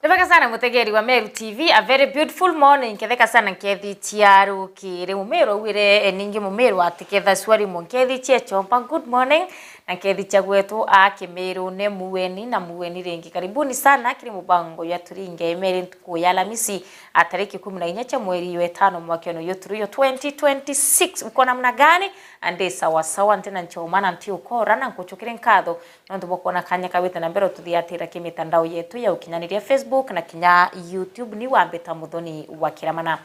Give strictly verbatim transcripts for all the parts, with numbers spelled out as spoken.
Ni bwega sana mutegeri wa Meru T V, a very beautiful morning. Ketheka sana nkethi cia rukiri. Mumiru augire, eh, ningi Mumiru ati ketha swali mo nkethi cia chomba. Good morning. Na nkethi cia gwetu a Kimiru ni mueni na mueni ringi. Karibuni sana kiri mubango ya Turinge Imeri ntuku ya Alamisi, a tariki kumi na inya cia mweri wa itano mwaka uyu uyu turi yo twenty twenty-six. Uko namna gani? Andi sawa sawa, ntina nchoma na nti ukora na nkuchukire nkatho nontu bwa kwona kanya kawite na mbere ututhiatira ki mitandao yetu ya ukinyaniria, Facebook na kinya YouTube. Ni wambita Muthoni wa Kiramana.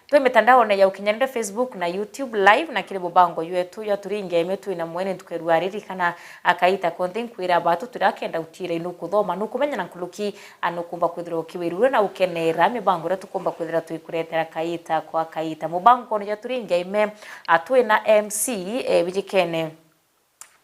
Twi mitandaone ya ukinyaniria, Facebook na YouTube live, na kiri mubango ywetu ya Turinge Imeri twina mwene ntuku ya rua riri kana akaita konthe nkwira batu turia kenda utire nukuthoma, nukumenya na nkuruki, a nukumba kwithirwa ukiwirure na ukenera mibango iria tukumba kwithira twikuretera kaita kwa kaita. Mubangone ya Turinge Imeri, a twina M C, e, wijikene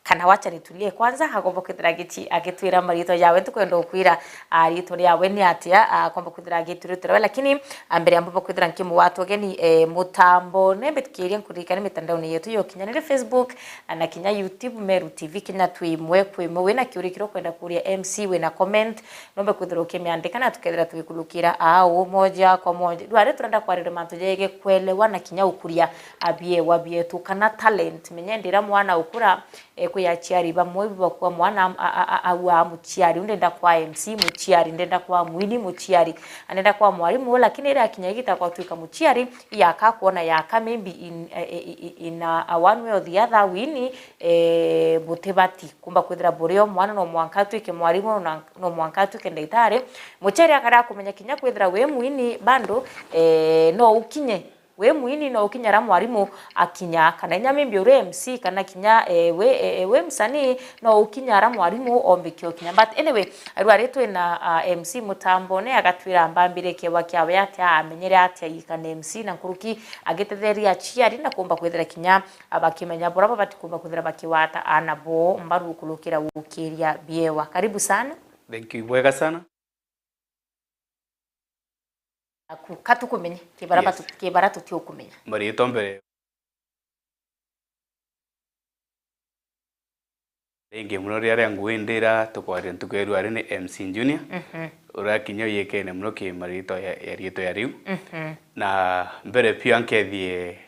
kana wacha nitulie kwanza, agomba kwithira agichi-, agitwira maritwa jawe, ntukwenda ukwira, a, ritwa riawe ni atia, a, akomba kwithira agitwira ritwa riawe, lakini, a, mbere ya mbomba kwithira nkimugwata ugeni, e, mutambo, ni mbitikirie nkuririkane mitandaone yetu ya ukinyaniria, Facebook, a, na kinya YouTube, Meru T V, kinya twi imwe kwi imwe. Wina kiurikiro kwenda kuria M C, wina comment, nombe kwithira ukimiandika na tukethira tugikurukira au moja kwa moja. Rwari turenda kwariria mantu jege kwelewa na kinya ukuria a biewa bietu kana talent. Menya ndira mwana ukura, e, kwi aciari bamwe bakua mwana am-, a, a, a, aua muciari, u ndenda kwa M C muciari, ndenda kwa mwini muciari, ndenda kwa mwarimu, lakini ira akinya igita kwa twika muciari, yaka kuona yaka maybe in, e, e, e, in a, a one way or the other wini, e, butibati kumba kwithira burio mwana no mwanka atwike mwarimu na no mwanka atwike ndagitari. Muciari akara kumenya kinya kwithira wi mwini bando, e, no ukinye wi mwini no ukinya ara mwarimu akinya, kana inya maybe uri M C, kana kinya, e, wi, e, e, wi msanii no ukinya ara mwarimu ombike ukinya. But anyway, rwari twina, a, M C mutambone agatwira mbambire kiewa kiawe atia, amenyere atia ikana M C na nkuruki agitetheria aciari na kumba kwithira kinya, a, bakimenya buria babati kumba kwithira bakiwata ana bo mbaru ukurukira gukiria biewa. Karibu sana. Thank you, bwega sana. Aku, ka tukumenye, kibara Yes. batu-, kibara tutiukumenya. Mariitwa mbere. Ringi muno riria ngwindira tukwaria ntuku ya rua ri ni M C Junior. Mhm. Uria kinya uyikene muno ki mariitwa ya, ya riitwa ya riu. Mhm. Na mbere pia nkethie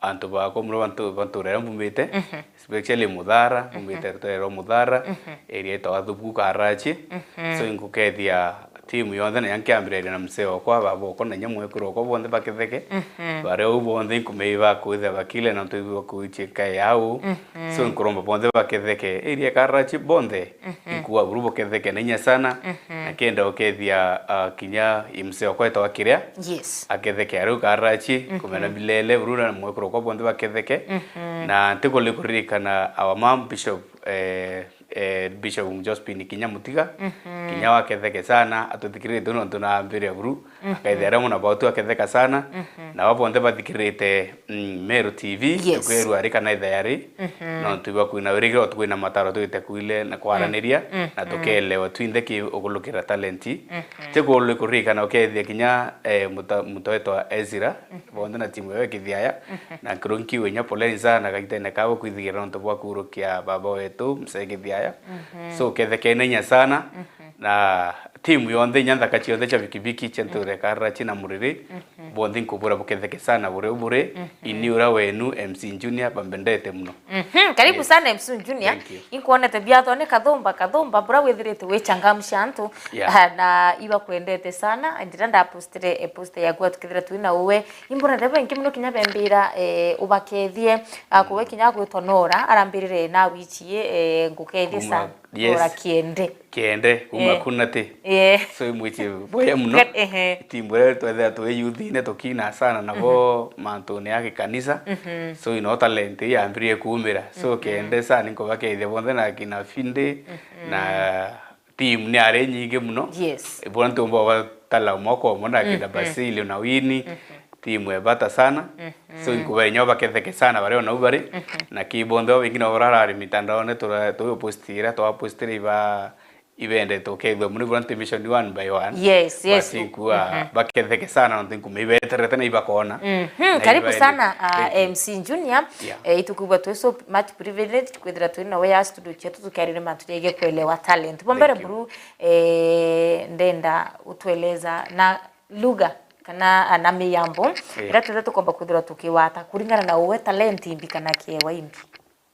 antu bakwa muno bantu, bantu rero mbumite, Mhm. especially Muthara, Mhm. mbumite rutare rwa Muthara, Mhm. area itagwa Thubuku Karachi. Mhm. So, inkukethia timu yonthe, na nkiambiriria na mzee okwa, baba okwa, na inya mwekuru okwa, bonthe baketheke. Mhm. Baria uu bonthe inkumenya bakwithia bakile, na ntu ibu bakuichika yau. Mhm. So, inkuromba bonthe baketheke. Area Karachi bonthe, Mhm. inkuwa buru buketheke na inya sana. Mhm. Na kenda ukethia, ah, kinya i mzee okwa etagwa Kiria. Yes. Aketheke ariu Karachi, Mhm. kumena milele, buru na mwekuru okwa bonthe baketheke. Mhm. Na ntikuli kuririkana our mom, Bishop, eh, eh, Bishop Josephine kinya Mutiga, Mhm. kinya waketheke sana, atuthikirite nontu naambiria buru, Mhm. akaithia aria muna bautu aketheka sana, Mhm. na abo bonthe bathikirite, mm, Meru T V, Yes. tukwerua ari kana itha yari, Mhm. nontu ibakwina wirigiro twina mataro twite kuile na kwaraniria, Mm. na Mm. tukelewa twinthe ki ukulukira talenti. Mhm. Tikuli kuririkana ukethia kinya, eh, muta-, muto wetwa Ezra, Mhm. bonthe na timu yawe Kithiaya, Mhm. na nkiru nkiwe inya poleni sana kagitene kawe kwithigira nontu bwa kurukia baba wetu, mzee Kithiaya. Mhm. So, kethekene inya sana, Mhm. na timu yonthe, inya nthaka cionthe cia bikibiki, cia Mhm. nture Karachi na Muriri, Mhm. bonthe nkubura buketheke sana buri buri, Mhm. ini ura wenu, M C Junior, bambendete muno. Mhm, karibu Yes. sana M C Junior. Thank you. Inkuonete biathone Kathumba, Kathumba, bura withirite wichangamsha antu, Yeah. ah, na ibakwendete sana. Ndira ndapostire, eh, post yaku atukithira twina uwe. Imbonete bengi muno kinya bembira, eh, ubakethie, ah, kuwe Mm. kinya gwitonora, arambirire na wichie, eh, ngukethie Kuma, sana. Yes. Tora kiende. Kiende, kuma Eh. Kunati. Eh. So, imwichie boya muno. Kat-, ehe. Timu iria twethira twi youth-ine tukina sana nabo Mhm. mantune ya gikanisa. Mhm. So, ino talent yambirie kuumira. So, Mhm. kende sana, ninkubakethia bonthe na kina Finde, Mhm. na team ni ari nyingi muno. Yes. Ibona ntumba batala mwaka umwe na kina Mhm. Basilio na Winnie. Mhm. Timu ebata sana. Mhm. So, inkubere nyo baketheke sana bari ona u bari. Mhm. Na ki bonthe bo bengi nabo bararari mitandaone tura-, tuyopostira, twapostira iba ibendete ukethua muno, ibona nti mission one by one. Yes, yes. Basi nkua, mhm, baketheke sana, nontu nkuma ibeterete na ibakona. Mhm, na karibu ibaende sana, ah, thank you. M C Junior. Yeah. Eh, itukwigua twi so much privileged kwithira twi nawe ya studio cietu tukiariria mantu jegie kuelewa talent. Bo mbere, thank you, buru, eh, ndenda utueleza na lugha kana, ah, na miyambo, yeah, iria twithe tukomba kwithirwa tukiwata kuringana na uwe talent imbi kana kiewa imbi.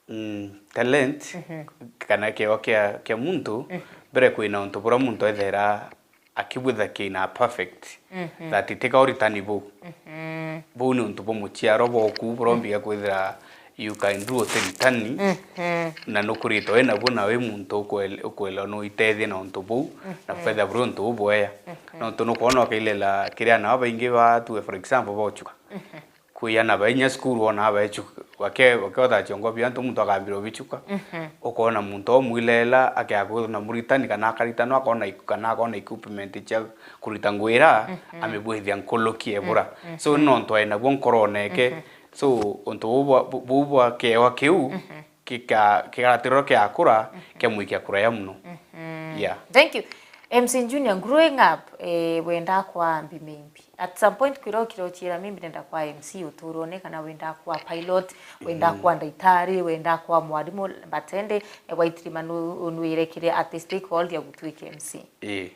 Mm, talent, mhm, kana kiewa kia, kia muntu, mhm, mbere kwina untu buria muntu ethera akibwitha kina perfect, mhm, that tika uritani buu. Mhm. Buu ni untu bwa muciaro bwoku, buria, mhm, umbiga kwithira you can do utiritani, mhm, na nukuritwe wi nabuo, na wi muntu ukwel-, ukwelewa nuitethia na untu buu, na, mhm, bukethira buri untu bubwea. Mhm. Nontu nukwona ukailela kiri ana babaingi batue, for example, bochuka. Mhm. Kwi ana bainya cukuru, ona abaechuka, bake-, bakethira chiongo bia antu, muntu akambira ubichuka. Mhm. Ukona muntu omwilela akeakwithwa na muritani, kana akaritanwa, akona ik-, kana akona equipment cia kurita ngwira, mhm, amibwithia nkuluki ebura. Mhm. So, ni nontu ainabuo nkorone eke. Mhm. So, untu buu bwa, bu-, buu bwa kiewa kiu, mhm, kika-, kigaratirwa kiakura, mhm, kiamwikia kuraya muno. Mhm. Yeah. Thank you. M C Junior, growing up, eh, wenda kwa mbi maybe. At some point, kwira ukira uchiira, maybe ndenda kwa M C uturone, kana wenda kwa pilot, wenda, mm, kwa ndaitari, wenda kwa mwarimu, but ende, eh, waitirima nu-, unwire kiri at the stake all ya gutuike M C. Ii.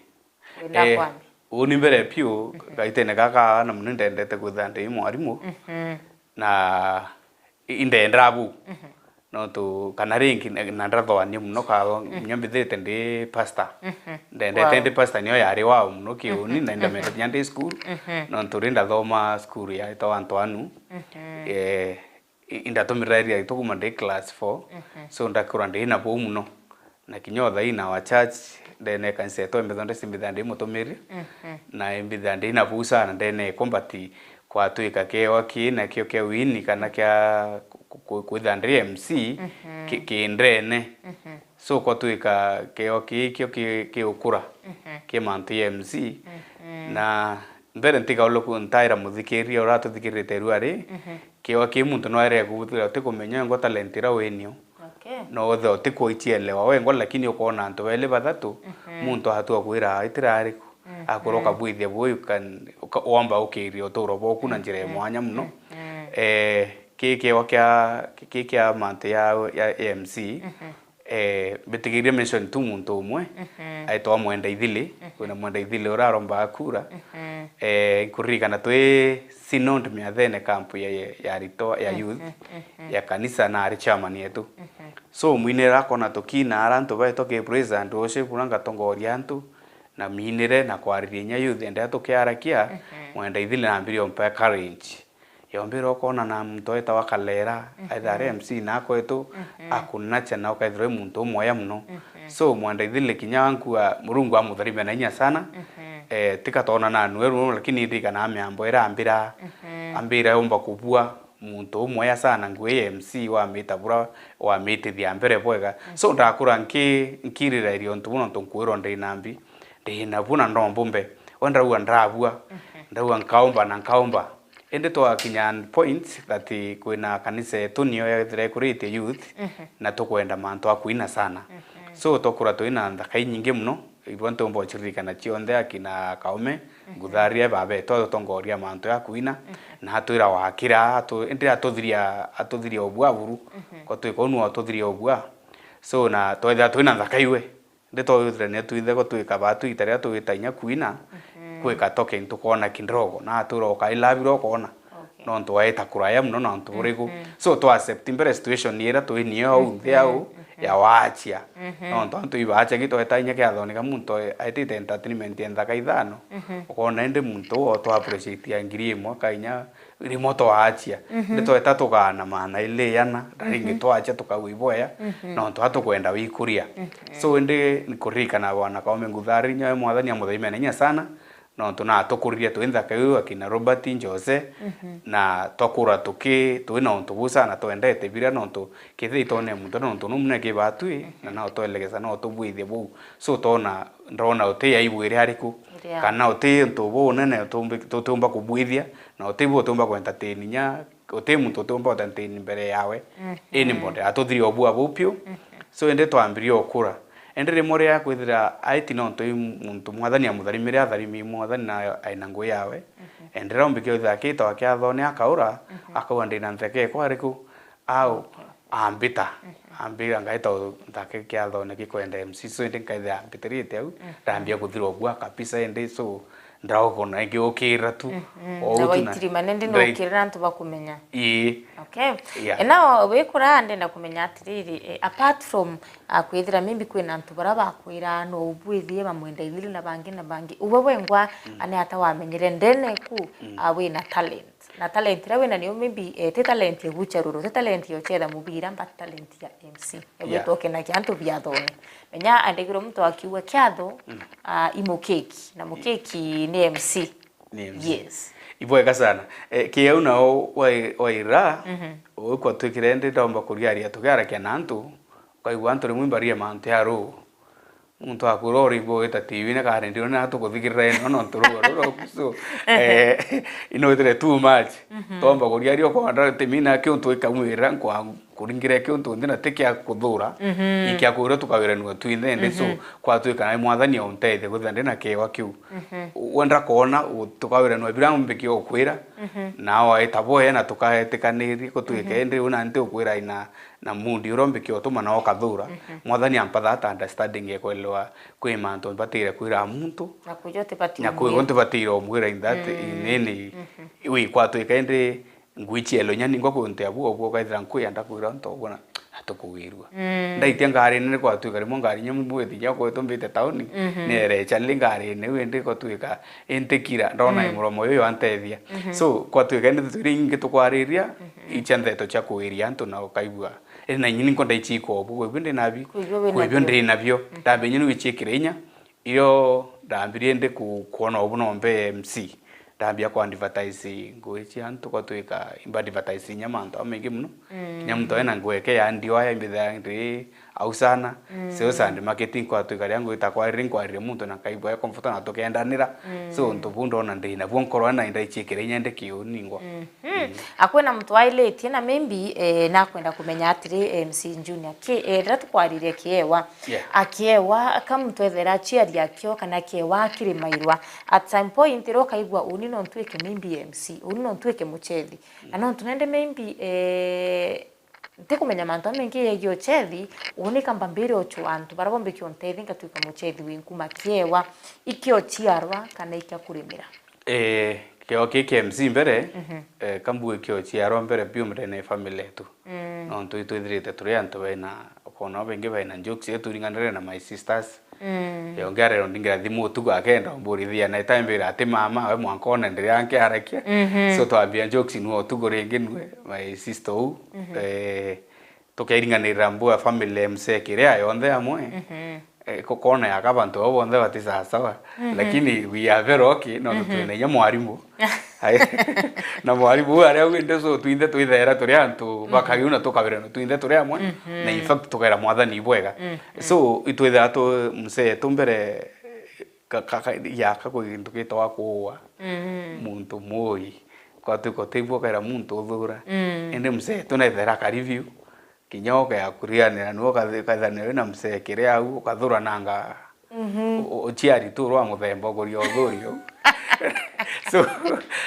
Wenda, eh, kwa mbi. Uni mbere piu, mhm, gaitene gaka na muno ndendete kwithira ndi mwarimu. Mhm. Na i-, indenda bu. Mhm. Nontu kana ringi na, na ndathoania muno ka, mhm, kinya mbithirite ndi pastor. Mhm. Ndendete, wow, ndi pastor, nio yari wow muno kiuni, mhm, na indamenda, mhm, kinya ndi school. Mhm. Nontu ri ndathoma school ya itwa Antoine. Mhm. Eh, i-, indatumira area itu kuma ndi class four. Mhm. So ndakura ndi na buu muno. Na kinya o thaii in our church, ndene kanisa yetu ya Methodist, mbithaa ndi mutumiri, mhm, na mbithaa ndi na buu sana ndene iko, but kwatwika kiewa kii nakio kia wini kana kia ku-, ku-, kwithira ndi M C, mhm, ki-, ki ndene. Mhm. So kwatwika kiewa kii kio ki-, kiukura, mhm, ki mantu ya M C. Mhm. Na mbere ntigauluku ntaira muthikiria uria atuthikirite rua ri, mhm, kiewa kii muntu no aere kubuthira utikumenya wengwa talent iria winio. Okay. No wethira utikwichielewa wengwa, lakini ukoona antu bairi bathatu, mhm, muntu atua kwira, "Itira ariku?" Mhm. Akwira, "Ukabwithia buu, you can, uka-, womba ukiria uturo bwoku na njira ya, mhm, mwanya muno." Mhm. Eh, ki kiewa kia, ki kia mantu ya, ya M C, mhm, eh, mbitigirie mention tu muntu umwe, mhm, aitwa Mwenda Ithili, mhm, kwina Mwenda Ithili uria arombaga kura. Mhm. Eh, nkuririkana twi Synod Miathene camp ya, ya, ya rito, ya, mhm, youth, mhm, ya kanisa, na ari chairman yetu. Mhm. So, mwinira akona tukina ara antu baitwa ki praise and worship, uria ngatongoria antu, na minire, na kwariria inya youth, endea tukiarakia, mhm, Mwenda Ithili na ambiri ompa courage. Yombire ukona na muntu wetawa Kalera, mhm, aitha ari M C na kwetu, mhm, akunacha na ukaithirwa wi muntu umwaya muno. Mhm. So, Mwenda Ithili kinya ankua, Murungu amutharime na inya sana. Mhm. Eh, tika twonana nwe ruo, lakini ndirikana miambo iria ambira, mhm, ambira yomba kubua muntu umwaya sana, ngui ya M C wamita bura, wamitithia mbere bwega. Mhm. So, ndakura nki-, nkirira irio ntu buno ntu nkwirwa ndi na mbi, ndi na bu na ndomba mbe. We ndarauga ndabua, mhm, ndauga nkaomba na nkaomba. Indi twakinya point that kwina kanisa yetu niyo yethira ikuritie youth, mhm, na tukwenda mantu a kuina sana. Mhm. So, twakura twina nthaka inyingi muno, ibua ntiumba uchiririkana cionthe, akina Kaume, mhm, Ngutharia, baba betu atutongoria mantu ya kuina, mhm, na atwira wakira, atu-, indi atuthiria, atuthiria ubua buru, mhm, kwa twika unu atuthiria ubua. So, na twethira twina nthaka iwe, indi twawithirania twinthe gutwika batu ita riria tugita inya kuina, mhm, kwika token tukona kindogo, na atwira ukailabira ukona. Okay. Nontu waita kuraya muno na untu buriku. Mhm. So, twa accept mbere situation iria twi niyo au, mhm, nthi au, mhm, ya waachia. Mhm. Nontu antu ibaachia gitweta inya kiathoni ka muntu aitite entertainment ya nthaka ithano. Mhm. Ukona indi muntu uo twa appreciate ya ngiri imwe ka inya rimwe twaachia. Mhm. Ni tweta tugaana maana ili iana, na ringi, mhm, twaachia tukauga iboya, mhm, nontu atukwenda wikuria. Mhm. So, indi nkuririkana bwana Kaume Nguthari, nyoe Mwathani amuthaime na inya sana, nontu natukuririe twi nthaka iu, akina Robert, Jose, mhm, na twakura tuki-, twina untu buu sana twendete bira, nontu kethira itone muntu nontu numune kibatwi, mhm, na no twelegesa no tubwithie buu. So, tona, ndona uti aibu iria ariku, iria, kana uti untu bunene utumbi-, tutiumba kubwithia, na uti bu utiumba ku entertain nya, uti muntu utiumba entertain mbere yawe. Mhm. Anybody, atuthirie ubua buu piu. Mhm. So, indi twambirie ukura. Indi rimwe riria kwithira aiti nontu i muntu Mwathani amutharimire, atharimi Mwathani na aina ngui yawe, mhm, indi riria umbikia withira akitwa kiathone akaura, mhm, akauga, "Ndina ntheke ekwa ariku?" Au, okay, ambita. Mhm. Ambira ngaita nthake kiathone gikwenda M C, so indi nkaithira ambitirite au, mhm, ndambia kuthirwa bua kabisa indi, so ndiraugona ingi ukira tu. Mhm. O na tu na waitirimane ndi ndai- nukirira antu bakumenya. Ii. Okay. Yeah. E, now, wikura ndenda kumenya atiriri, eh, apart from, ah, kwithira maybe kwina antu bara bakwira no ubwithie bamwenda ithiri na bangi na bangi, uwe wengwa, mm, ane ata wamenyire ndene ku, mm, ah, wina talent? Na talent iria wina niyo maybe, eh, ti talent ya gucha ruru, ti talent ya uchetha mubira, but talent ya M C. Ya, yeah, gwita ukenagia antu biathone. Menya andikirwe muntu akiuga kiatho, mm, ah, i mukiki, na mukiki ni M C. Ni M C. Yes. Ibwega sana. Eh, kiau nao wai-, waira, mhm, ukwatwikire ndi ndomba kuriaria tukiarakia na antu, ukaigua antu rimwe imbaria mantu ya ruu. Muntu akwira uri bo wita T V-ini kari ndio na tukuthikirira ino nontu ruu ruru. So, ehe, eh, ino itire too much. Mhm. Tomba kuriaria ukwenda timina kiuntu ikamwira nkwa kuringire kiuntu nthi na ti kia kuthura, mhm, ikia kwirwa tukawiranua twinthe, indi so, mhm, kwatwika na Mwathani auntethia kwithira ndi na kiewa kiu. Mhm. Wenda koona u-, tukawiranua bira mbiki ukwira, mhm, na waita boya na tukaetikaniria gutwika, mhm, indi una nti ukwira ina na mood uria mbiki utuma na ukathura. Mhm. Mwathani ampa that understanding ya kwelewa kwi mantu mbatire kwira muntu, na kwigua utibati na kwigua umwira, ntibatiire umwira in that, mm, in any, mhm, way kwatwika, indi ngwichielo inya ningwa kwi untu abu obu ukaithira nkwiyenda kwira untu obu na atukugirua. Mm. Ndaitia ngari nene kwatwika rimwe ngari inya mwithi inya kwetu mbite tauni, mhm, nierecha ndi ngari nene indi kwatwika intikira ndona, mm, muromo yuyu antethia. Mhm. So kwatwika indi twiri ingi tukwariria, mhm, icha ntheto cha kuwiria antu na ukaigua. Indi na inya ninko ndaichika obu kwibio ndi nabi, kwibio ndi nabio. Mhm. Ndambe inya ni wichikire inya, Iyo ndambirie ndi ku-, kwona ubu nombe M C, ndambia ku advertise ngui cia antu, kwatwika imba advertise inya mantu jamaingi mono. Mm. Kinya muntu ena ngui eke ya ndiwa ya imbitha ndi au sana. Mm. Sales and marketing kwatwika ria ngwita kwarire nkwarire muntu na nkaigua e comfortable na tukendanira. Mm. So untu buu ndona ndi nabuo nkoro na indaichikire inya ndi kiu ningwa. Mm. Hmm. Mm. Akwina muntu wailitie na maybe, eh, nakwenda kumenya atiri, eh, M C Junior, ki, eh, riria tukwaririe kiewa, yeah, a kiewa, ka muntu ethera achiari akio kana kiewa akirimairwa, at some point riria ukaigua uni no ntwike maybe M C, uni no ntwike muchethi. Mm. Na no ntu nende maybe, eh, ntikumenya mantu jamaingi yegie uchethi, uni kamba mbire uchu antu bara bombe kio ntethi ngatwika muchethi wi nkuma kiewa, ikio chiarwa kana ikia kurimira. Eh, kio ki kia M C mbere, mhm, eh, kambu ikio chiarwa mbere biu ndene family yetu. Mm. Nontu itwithirite turi antu bena, ukona baingi bena jokes, ituringanire na my sisters. Mm. Eh, ungi arero ndingira thimu utuku akenda umburithia na itambira ati mama, we mwanka one ndiria nkiarakia. Mhm. So twambia jokes nwe utuku ringi nwe, my sister u. Mhm. Eh, tukairinganirira mbu ya family msee kiria yonthe amwe. Mhm. Eh, ko-, kona yaka bantu bau bonthe bati sawasawa. Mhm. Lakini we are very okay, no, mhm, twina inya mwarimu. Ai, na mwarimu uu aria winde, so twinthe twithera turi antu, mhm, bakari una tukabirana twinthe turi amwe. Mhm. Na in fact tukaira mwathani ibwega. Mhm. So itwithera tu msee tu mbere ka, ka, ka, yaka kwi gintu gitagwa kuua, mm, muntu mui. Kwatwika utibua ukaira muntu uthura. Mm. Indi msee tu nethera ka review, kinya ukea kurianira niwe ukathi-, ukathanira wina msee kiria au, ukathura nanga, mhm, u-, u-, uchiari tu rwa muthemba ukuria uthuri u. So,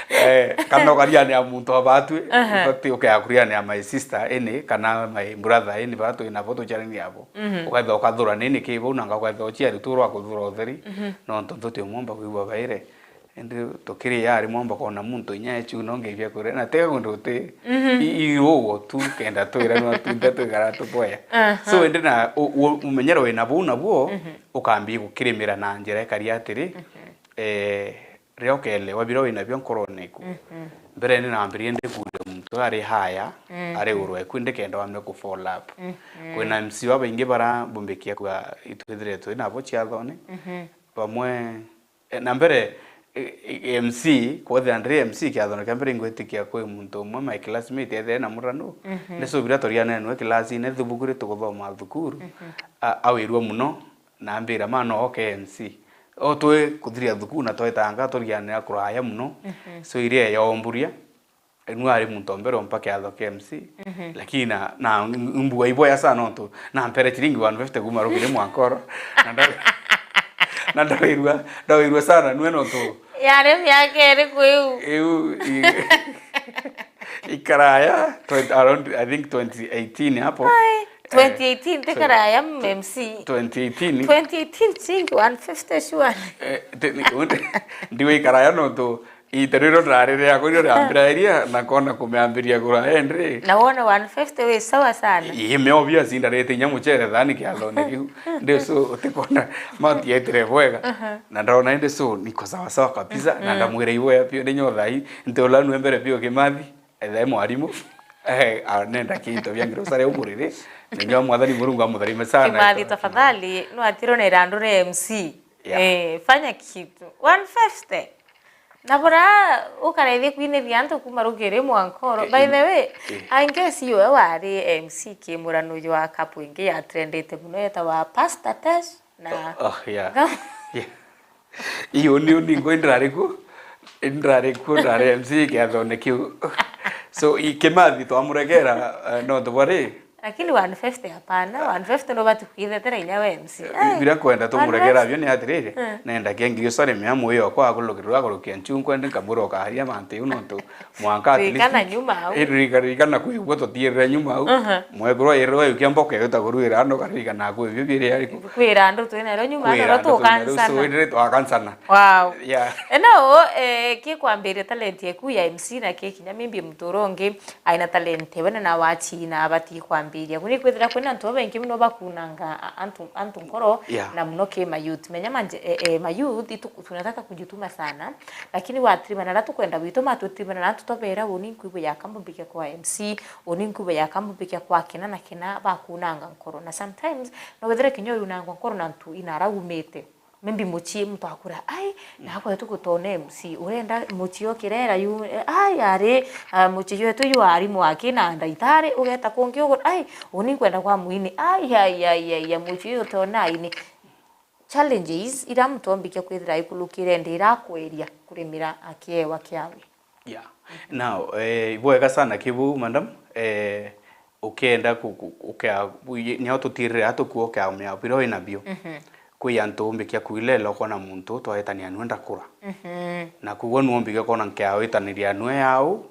eh, kana ukarianira muntu abatwi, aha, in fact ukea kurianira my sister ini, kana my brother ini, bara twina bo tucharani abo. Mhm. Ukaitha ukathura nini ki bau, nanga ukaitha uchiari tu rwa kuthura utheri, mhm, nontu ntuti umwomba kwigua baire. Indi tukiri yari mwomba kona muntu inya echu no ngeibia kuria, na tega kundu uti, mhm, i-, irugo tu kenda twira no tunde twigara tuboya. Aha. So indi na u-, u-, umenyero wina buu nabuo, mhm, ukambia gukirimira na njira ikari atiri, mhm, eh, riria ukeelewa biria wina bio nkorone iku. Mhm. Mbere ni nambirie ndi kuuria muntu ari haya, mm, ari urwe ku, ndi kenda wambe ku follow up. Mhm. Kwina M C babaingi bara mbumbikia kwa itwithire twi nabo chiathone. Mhm. Bamwe, eh, na mbere, eh, eh, M C, kwethira ndiri M C kiathone kia mbere ingwitikia kwi muntu umwe my classmate ethire na murano. Mhm. Ni so biria turianene nwe class-ini thubuku ri tuguthoma thukuru. Mhm. A-, awirwe muno. Na ambira, "Ma no oke M C." O twi kuthiria thukuru na twetanga turianira kuraya muno. Mhm. So iria yomburia, Nwe ari muntu o mbere ompa kiatho kia M C, lakini na, na mbuga iboya sana nontu na mpere chiringi one fifty kuma rukiri mwankoro. Na nda-, na ndawirua, ndawirua sana nwe nontu yari miaka iriku iu? Iu, i-, ikaraya, twenty, around, I think twenty eighteen hapo. Ai, twenty eighteen, eh, tikaraya, M C. Twenty eighteen. Twenty eighteen, chiringi one fifty sure. Eh, te-, ni-, unde-, ndiwe ikaraya nontu ite riro ndarire yako irio riambiraria na kona kumiambiria kura endri. Na wona one fifty wi sawa sana. Ii, me obvious ndarite inya muchere thani kiathone kiu. Ndi so utikona mount yaitire bwega. Na ndona indi so niko sawa sawa kabisa. Na ndamwira iwe pio ndi nyothai. Nti ula nwe mbere pio kimathi. Ethe mwarimu. Eh, a, nenda kinto bia ngiro sare umurire. Ninyo mwathani Murungu amutharime sana. Kimathi, tafadhali, no atiro na irandu ria M C. Yeah. Eh, fanya kitu. One fifty. Na bora ukarethia kwinithia antu kuma rukiri mwankoro. Eh, by the way, eh, I guess iwe wari M C kimurano jwa kapu ingi ya trendete muno yetawa Pastor Tesh na oh, oh, yeah. Yeah. Iyo ni, ni ngo indrari ku, indrari ku, ndrari M C kiathone kiu. So, i Kimathi twamuregera, eh, no tubari. Lakini one fifty hapana, one fifty no batu kwithetera inya we M C. Eh, ai, biria nkwenda tumuregera one fifty bio ni atiriri, eh, nenda kia ngiri sare mea muyo kwa akulukirwa akurukia nchungwa ndi nkamura ukaharia mantu iu nontu mwanka at least ririkana nyuma au. Eh, ririka-, ririkana kwi guo tutiirire nyuma au. Aha. Mwekuru airwe ukia mboka iyo ta kuruira ando karirikana kwi bio biri ariku. Kwira andu twina ro nyuma ando ro tukansana. So, indi twakansana. Wow. Yeah. Eno, eh, ki kwambiria talent yaku ya M C na ki kinya maybe muturo ungi aina talent, we na wachi na abati kwambiria. Kuni kwithira kwina antu babaingi muno bakunanga a-, antu, antu nkoro, yeah, na muno ki ma youth. Menya manje, eh, eh, ma youth itu-, tunataka kujituma sana, lakini watirima na tukwenda gwituma tutime na tutobera uni nkuibu ya kambumbike kwa M C, uni nkuibu ya kambumbike kwa kina na kina bakunanga nkoro. Na sometimes no withire kinya unangwa nkoro na ntu inara umite. Maybe muchie muntu akura, ai, na kwetu gutone M C, urenda muchie ukirera yu, ai, ari, ah, muchie yetu yu arimu aki na ndaitari, ugeta kungi ugu, ai, uni nkwenda kwa mwini, ai, ai, ai, ai, ai, muchie utona ini. Challenges ira muntu ombikia kwithira ikulukire ndi irakweria kurimira akiewa kiawe. Yeah. Now, eh, ibwega sana kibu, madam. Eh, ukienda ku-, ku-, ukea-, wi-, nio tutirire atukua ukeamea bira wina bio. Mhm. Kwi antu umbikia kuilela ukona muntu twawitania nwe ndakura. Mhm. Na kugua nwe umbikia ukona nkeawitaniria nwe yau,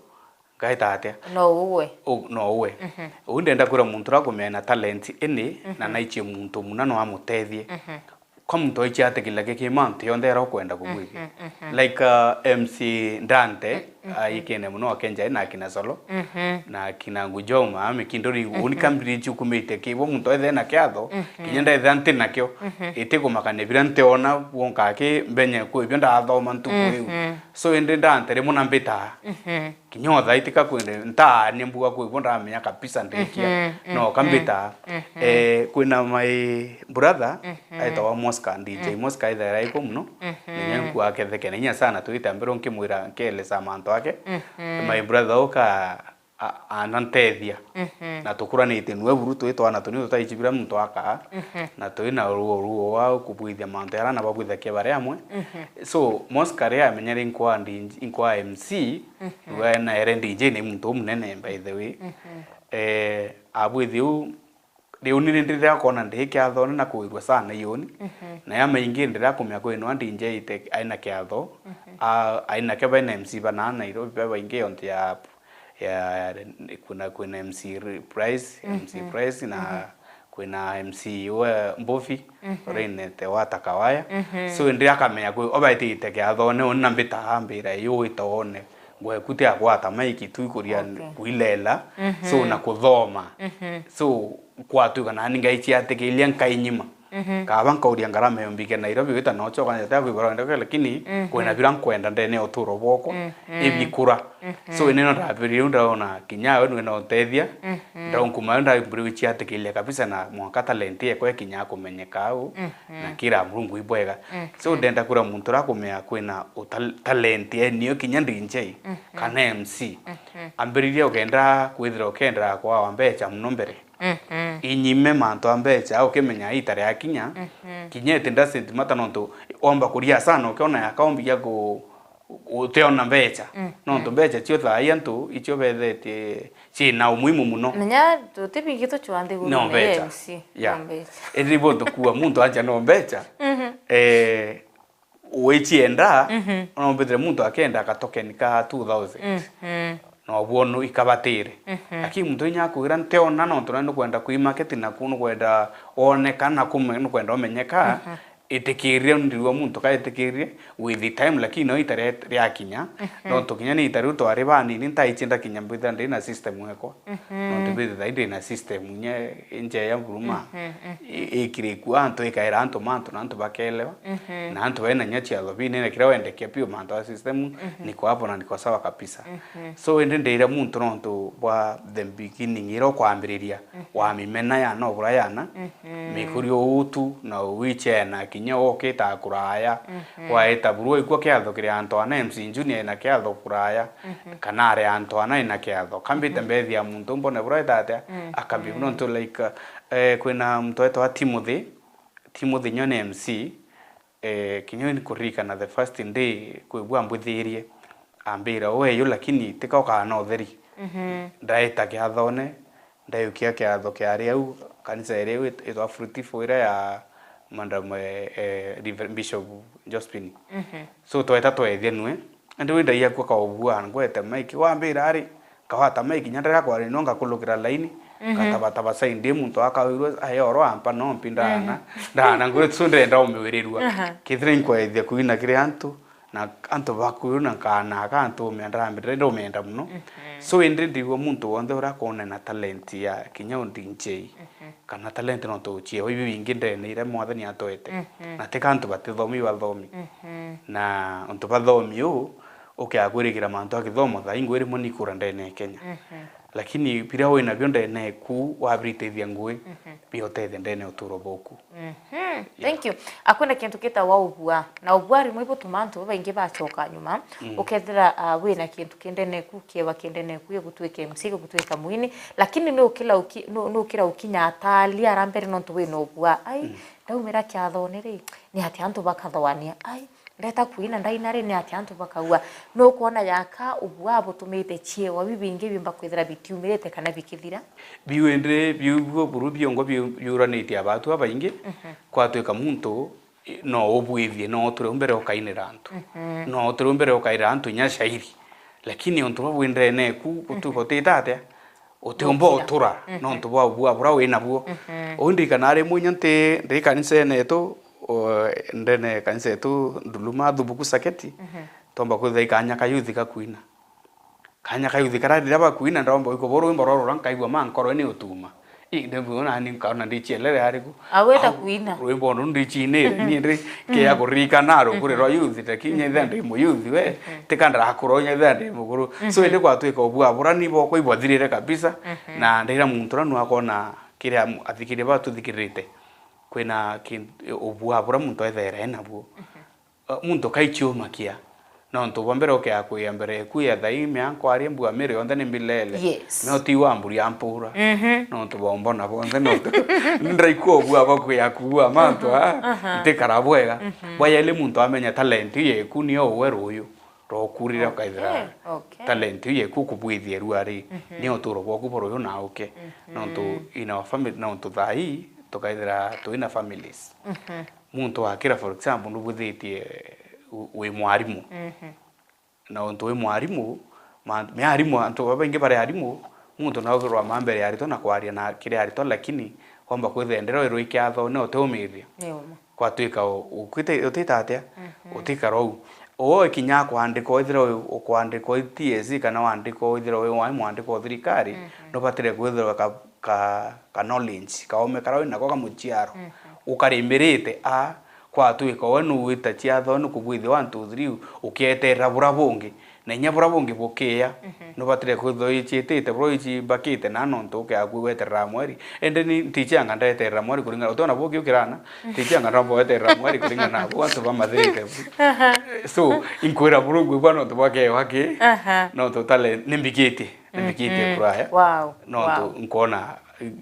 ngaita atia? No uwe. U-, no uwe. Mhm. Uu ndenda kwira muntu urakumea na talent ini, na, mhm, naichie muntu muna no amutethie. Mhm. Kwa muntu aichia atikila giki mantu yonthe era ukwenda kubwithia. Mhm, mhm. Like, uh, M C Ndante, mhm, aikene muno akenja na akina Solo, mhm, na akina Ngujoma, amikindori, mhm, uni kambiri chukumite kibo muntu ethe na kiatho, mhm, kinya ndethe nti nakio, mhm, iti kumakania bira ntiona wonka ki mbenye kwi bio ndathoma ntuku iu. Mhm. So indi Ndante rimwe na mbita. Mhm. Kinya o thaa iti ka kwende, ntaania mbuga kwi bo ndamenya kabisa ndikia. Mhm, no, mhm, kambita, mhm, eh, kwina my brother, mhm, aitawa Mosca, D J, mhm, Mosca aithaira iko muno. Mhm. Ninya nkua akethekene inya sana, twite mbere nkimwira, nkieleza mantu ake. Mhm. My brother uka, a-, anantethia. Mhm. Na tukuranite nwe buru twi twana tuni tutaichi bira muntu akaa. Mhm. Na twina ruo, ruo wa kubwithia mantu yara na babwithakia bari amwe. Mhm. So, Mosca ria amenyere nkwa D J, nkwa M C, mhm, we na ere D J ni muntu umunene, by the way. Mhm. Eh, abwithi u, riu ni ndira kona ndi kiathone na kuirua sana ioni. Mhm. Na ya maingi ndira kumia kwinwa D J ite aina kiatho, mhm, a, aina ke baina M C bana Nairobi babaingi ontu ya, ya, kuna, kwina M C Ri-, Price, mhm, M C Price na, mhm, kwina M C we Mbuvi, mhm, Rinete wa Takawaya. Mhm. So, indi akamenya kwi, obaitite kiathone, uni na mbita ambira, yu wita wone, ngweku ti akwata maiki tu ikuria, okay, kuilela, mhm, so, na kuthoma. Mhm. So, kwatuika nani ngaichiatikiria nkainyima. Mhm. Kaba nkauria ngarama yombike Nairobi, wita nocho kanya ta kwibora ndeke, lakini, mhm, kwina bira nkwenda ndene ya uturo bwoko, mhm, ibikura. Mhm. So, ine no ndambiririe u ndaona kinya we nwe no utethia, mhm, ndaonkuma we ndambiririe gwichiatikiria kabisa na mwanka talent yekwa ikinya kumenyeka au, mhm, na kira Murungu ibwega. Mhm. So, ndenda kura muntu rakumea kwina utal-, talent enio kinya D J, mhm, kana M C. Mhm. Ambiririe ugenda kwithira ukenda kwa mbecha muno mbere. Mhm. Inyime mantu a mbecha, ukimenya ita riakinya, mhm, kinya it doesn't matter nontu omba kuria sana, ukiona yakaombigia ku-, u-, utiona mbecha. Mm, nontu mm. Mbecha cio thaa ii antu icio bethetie ciina umuhimu muno. Menya tuti bingi tucwa nthiguru No ni mbecha. M C, Yeah. no mbecha. Indi bo ntukua muntu aja no mbecha. Mhm. Eh, wicienda, Mhm. no mbithire muntu akenda gatokeni ka two thousand. Mhm. No bwono ikabatire. Mhm. Lakini muntu inya akwira ntiona nontu na nukwenda kwi market naku nukwenda woneka na kume-, nukwenda umenyeka. Mhm. Itikirie ndirua muntu ka itikirie with the time, lakini no itare riakinya. Mhm. Nontu kinya ni itariu twari banini ntaichi ndakinya mbithira ndi na system ekwa. Mhm. Nontu mbithira ndi na system nye injeya buruma. Mhm, mhm. I-, ikiriku antu ikaira antu mantu na antu bakelewa. Mhm. Na antu baina nya ciatho binene kiria wendekia piu mantu a system Mhm. niko hapo na niko sawa kabisa. Mhm. So indi ndira muntu nontu bwa the beginning ira ukwambiriria Mhm. wa mimena ya no bura yana. Mhm. Mikurio utu na uwichena kinya ukita kuraya. Mhm. Waita buru ikwa kiatho kiri antu ana M C Junior ina kiatho kuraya. Mhm. Kana ari antu ana ina kiatho. Kambite Mhm. mbethi ya muntu mbone bura itatia. Mhm. Akambi nontu like, eh, kwina muntu etwa Timothy. Timothy nyo ni M C. Eh, kinya ni kuririkana the first day kwigua ambwithirie. Ambira, "Weyu lakini tika ukana utheri." Mhm. Ndaita kiathone, ndayukia kiatho kiari au, kanisa iri au it-, itwa Fruitful iria ya Madam, eh, eh, Reverend Bishop Josephine. Mhm. So tweta twethia nue. Andi wi ndaiakua kaubua, ngwete maiki, wambira ari, kawata maiki, nya ndira kwaria no ngakulukira laini, Mhm. ngatabataba saindi muntu akawirwe, ayo oro ampa no mpi ndana, Mhm. ndana, ngwete so ndenda umiwirirua. Aha. Kethira inkwethia kuina kiri antu, na antu baku na nkana ka antu umenda, ndenda umenda muno. Mhm. So indi ndigua muntu wonthe uria akonena talent ya kinya u D J. Mhm. Kana talent nontu cieo ibi bingi ndene iria Mwathani atwete. Mhm. Na tika antu batithomi bathomi. Mhm. Na untu bathomi u, ukiakwirigira mantu a kithomo thaa ingwe rimwe ni kura ndene ya Kenya. Mhm. Lakini biria wina bio ndene eku, wabiritithia ngui, Mhm. biotethia ndene ya uturo boku. Mhm. Yeah. Thank you. Akwina kintu kitawa ubua. Na ubua rimwe ibutuma antu babaingi bacoka nyuma. Mm. Ukethira, ah, wina kintu kindene eku, kiewa kindene eku, gigutwika M C, gigutwika mwini, Lakini nukira uki-, nu-, nukira ukinya atali ara mbere nontu wina ubua. Ai, Mm. ndaumira kiathone ri, ni atia antu bakathoania? Ai, ndeta kuina ndaina ri, ni atia antu bakaua? Nukwona yaka ubua butumite ciewa bibingi biumba kwithira bitiumirite kana bikithira? Biu indi, biu, biu buru biongo biu-, biuranitie abatu abaingi, Mhm. kwatwika muntu no ubwithie, no uture u mbere ukainira antu. Mhm. No uture u mbere ukaira antu inya shairi. Lakini untu bwa bwindene eku, gutu-, Mhm. gutita atia? Utiumba Gukira. utura, Mhm. nontu bwa bua bura wina buo. Mhm. Uu ndirikana ari mwinya nti, ndi kanisene yetu, o, ndene kanisa yetu Nduluma Thubuku Saketi, Mhm. tomba kwithira ikanya ka youth gakwina. Kanya ka youth kara riria bakwina, ndomba iko bo rwimbo roro rwa nkaigua ma nkoro ni utuma. Ii, ndembu nani nkaona ndichielele ariku. Aweta Au, kuina. Rwimbo ru ndichinire, Mhm. ni ndi Mhm. kia kuririkana rukuri rwa Mhm. youth, lakini Mhm. nyetha ndi mu youth we, Mhm. tika ndakura nyetha ndi mukuru. So, Mhm. indi gwatwika ubua bura ni bokwa ibwathirire kabisa, Mhm. na ndira muntu ra nu akona kiria mu-, athikiria ba tuthikiririte. Kwina kintu, ubua bura muntu ethaira enabuo. Mhm. Uh, muntu kaichiumakia. Nontu bwa mbere ukeakwia mbere eku ya thaimia nkwaria mbua miri yonthe ni mbilele. Yes. No ti wa mburi ampura. Mhm. Nontu bwa mbona bonthe nontu ndraikua bua bakwia kuua mantu, ah, aha, ntikara bwega. Mhm. Bwa yeli muntu amenya talent yeku nio uwe ruyu. Rokurire Okay, ukaithira okay. talent yeku kubwithia rua ri. Mhm. Ni uturo bwaku buruyu na uke. Mhm. Nontu in our family, nontu thaa ii tukaithira twina families. Mhm. Muntu akira, for example, nubwithitie u-, wi mwarimu. Mhm. Na untu wi mwarimu, ma-, me arimu, antu babaingi bari arimu, muntu naugirwa ma mbere ya aritwa na kwaria na kiri aritwa, lakini wamba kwithira ndira wirwe ikiatho ni utiumithia. Ni uma. Kwatwika u-, ukwite-, utita atia? Mhm. Utikara uu. Uwe kinya akwandikwa, withira wi-, ukwandikwa i T S C kana wandikwa withira wi wa mwandikwa wa thirikari, Mhm. nubatire kwithirwa ka-, ka-, ka knowledge, kaome kara wina ko ka muchiaro. Mhm. Ukarimirite a, kwatwika we nuwita chiatho ni kubwithia one, two, three, ukieterera bura bungi. Na inya bura bungi bukiya, Mhm. nubatire kwithirwa wichitite, bura wichimbakite na nontu ukeaku weterera mweri. Indi ni ntichianga ndeterera mweri kuringana, utiona buki ukirana, ntichianga ndomba weterera mweri kuringana na bu antu bamathirite bu. Aha. So, inkwira buru ngwigua nontu bwa kewa ki, Aha. nontu tale, nimbikitie, nimbikitie Mhm. kuraya. Wow. Nontu Wow. nkona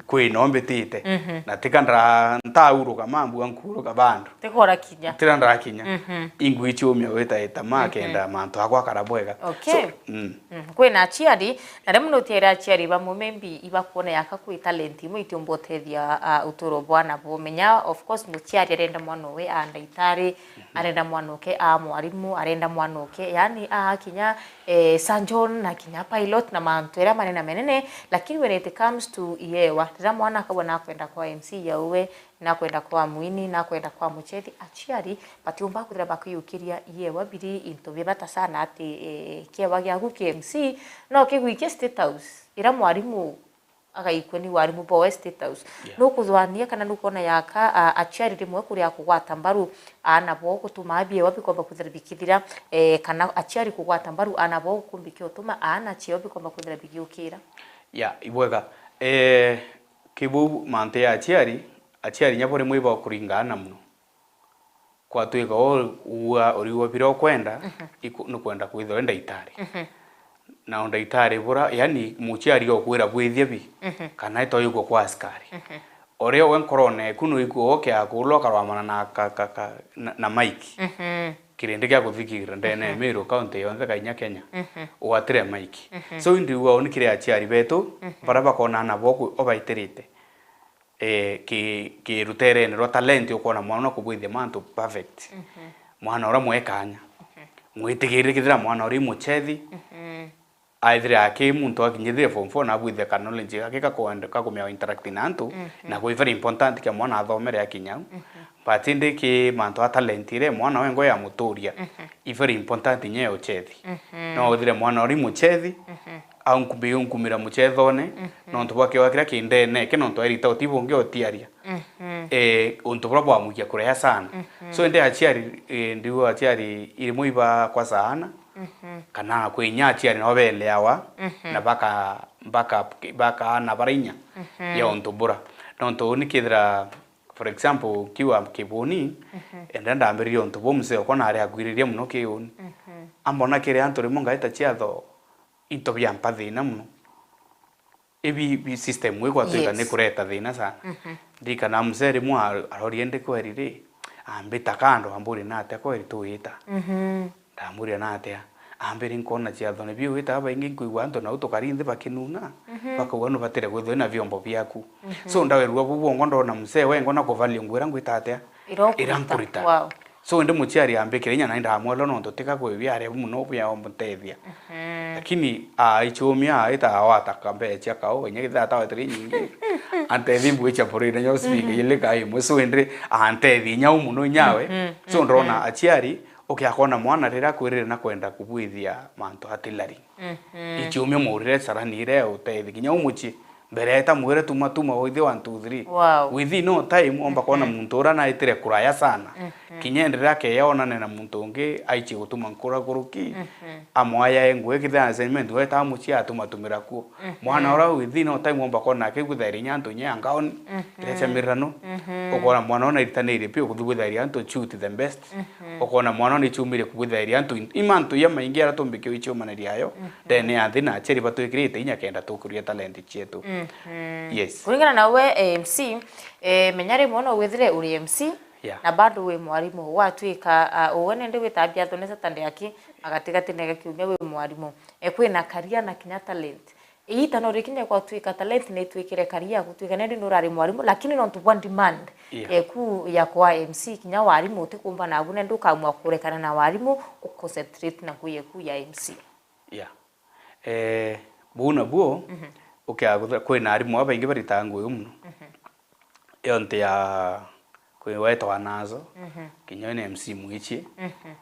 kwina mbitite. Mhm. Na tika ndara-, ntauruka mambua nkuruka bandu. Tikora kinya. Tira ndarakinya. Mhm. Ingwichumia wita ita ma Mhm. kenda mantu akwa kara bwega. Okay. So, mm. Mm. Kwina aciari, na rimwe nutiere aciari bamwe maybe ibakuona yaka kwi talent imwe itiumba utethia, ah, uturo bwa nabo. Menya, of course, muciari arenda mwana uwe a ndagitari, arenda mwana uke a mwarimu, arenda mwana uke, yani, a kinya, eh, surgeon na kinya pilot na mantu era manene manene, lakini when it comes to iewa, riria mwana akauga nakwenda kwa M C ya uwe, nakwenda kwa mwini, nakwenda kwa muchethi, aciari batiumba kwithira bakiukiria iewa biri into bia bata sana ati, eh, kiewa giaku ki M C no kigwikie State House, ira mwarimu agaikua ni warimu boe State House. Yeah. Nukuthwania kana nukwona yaka, a, aciari rimwe kuria kugwata mbaru aana bo gutuma biewa bikomba kwithira bikithira, eh, kana aciari kugwata mbaru aana bo gukumbikia utuma aana ciao bikomba kwithira bigiukira? Ya, ibwega. Eh, kibuu mantu ya aciari, aciari nyabo rimwe ibakuringa aana mono. Kwatwika uu ugua uriigua biria ukwenda, Mhm. iku-, nukwenda kwithirwa uri ndagitari. Mhm. Na undagitari bura, yani, muciari okwira bwithie bi, Mhm. kana itoigua kwa askari. Mhm. Uria we nkorone eku nuigua ukiakurwa ukarwamana na ka, ka, ka, na, na Mike. Mhm. Kirindi gia kuthikira ndene ya Mhm. Meru county yonthe kainya Kenya. Mhm. Ugwatire Mike. Mhm. So, indiuga uni kiri aciari betu, Mhm. bara bakona aana bo ku-, obaitirite. Eh, ki-, kiruterene rwa talent, ukwona mwana no kubwithia mantu perfect. Mhm. Mwana uria mwe kanya. Mhm. Mwitigirire kethira mwana uria i muchethi, Mhm. aithire aki muntu akinyithire form four na abwithia ka knowledge gake ka kwenda, ka kumenya interact na antu, Mhm. na gwi very important kia mwana athomere akinya au. Mhm. But indi ki mantu a talent iria mwana wengwa ya muturia, Mhm. i very important inya ya uchethi. Mhm. No uthire mwana uria i muchethi, Mhm. au nkumbi unkumira muchethone, Mhm. nontu bwa kiewa kiria ki ndene eke, nontu airita uti bungi utiaria. Mhm. Eh, untu buria bwamwikia kurea sana. Mhm. So, indi aciari, eh, ndiu aciari irimwe iba kwa sana, Mhm. kana kwinya aciari nabo beleawa, Mhm. na baka, baka, bakaana bara inya Mhm. ya untu bura. Nontu uni kethira, for example, kiwa kibuni, Mhm. ende ndambiririe untu buu, mzee okwa nari agwiririe mono kiuni. Mhm. Ambona kiri antu rimwe ngaita ciatho, into biampa thina mono. Ibi, bi system ii kwatwika Yes. ni kureta thina sana. Mhm. Ndirikana mzee rimwe a-, arorie ndi kweri ri, ambita kando, amburia, "Natia kweri tuita?" Mhm. Ndamuria, "Natia?" Ambiri, "Nkoona ciathone biu wita babaingi, nkwigua antu nau tukari nthi bakinuna, Mhm. bakauga nubatire kwithirwa na vyombo biaku." Mhm. So, ndawerua buu bwongo ndona mzee wengwa na kuvalia nguo ira ngwita atia? Ira Ira ukurita. nkurita. Wow. So, indi muciari ambikire inya nai ndamwelwa nontu tika kwi biaria mono bia umutethia. Mhm. Lakini aichumia aita awataka mbecha kao, inya kethira atawetire inyingi, antethi mbwicha purine nyo speak Mhm. ile ka imwe. So, indi antethi inya u mono inyawe. Mhm. So, ndona Mhm. aciari, ukiakona mwana riria akwirire na kwenda kubwithia mantu atilari. Mhm. Ichumia murire sarani ire utethi kinya u mucii. Mbere eta mwire tuma, tuma, within one, two, three. Wow. Within no time, omba kwona Mhm. muntu ura naitire kuraya sana. Mhm. Kinya enderea akeya onane na muntu ungi, aichie gutuma nkura kuruki, Mhm. amwaya engwe, kithira assignment weta mucii atuma tumira kuo. Mhm. Mwana ura within no time omba kwona akigwithaira inya antu inya ya ngaoni, Mhm. iria cia mirano. Mhm. Ukona mwana ona iritanire pio kuthugwithaira antu, shoot the best. Mhm. Ukona mwana ona ichumire kubwithairia antu in-, i mantu iya maingi aria tumbikio ichiumanaria ayo, Mhm. ndene ya nthi na aciari batwikirite inya kenda tukuria talent cietu. Mhm. Yes. Kuringana na we, eh, M C, eh, menya rimwe no withire uri M C, Yeah. na bado wi mwarimu. Gwatwika, ah, uwe nende wita biathone Saturday aki, na gatigati nega kiumia wi mwarimu. Eh, kwina career na kinya talent. Iita no rikinye gwatwika talent ni itwikire career gutwika nende nurari mwarimu, lakini nontu bwa demand Yeah. yeku ya kwa M C, kinya warimu utikumba nabu, nende ukamua kurekana na warimu, uconcentrate na ku yeku ya M C. Yeah. Eh, buu nabuo, Mhm. ukiaga kwina arimu babaingi baritaga ngugi mono. Mhm. Yonte ya kwi wetwa nazo, Mhm. kinya wina M C mwichie. Mhm.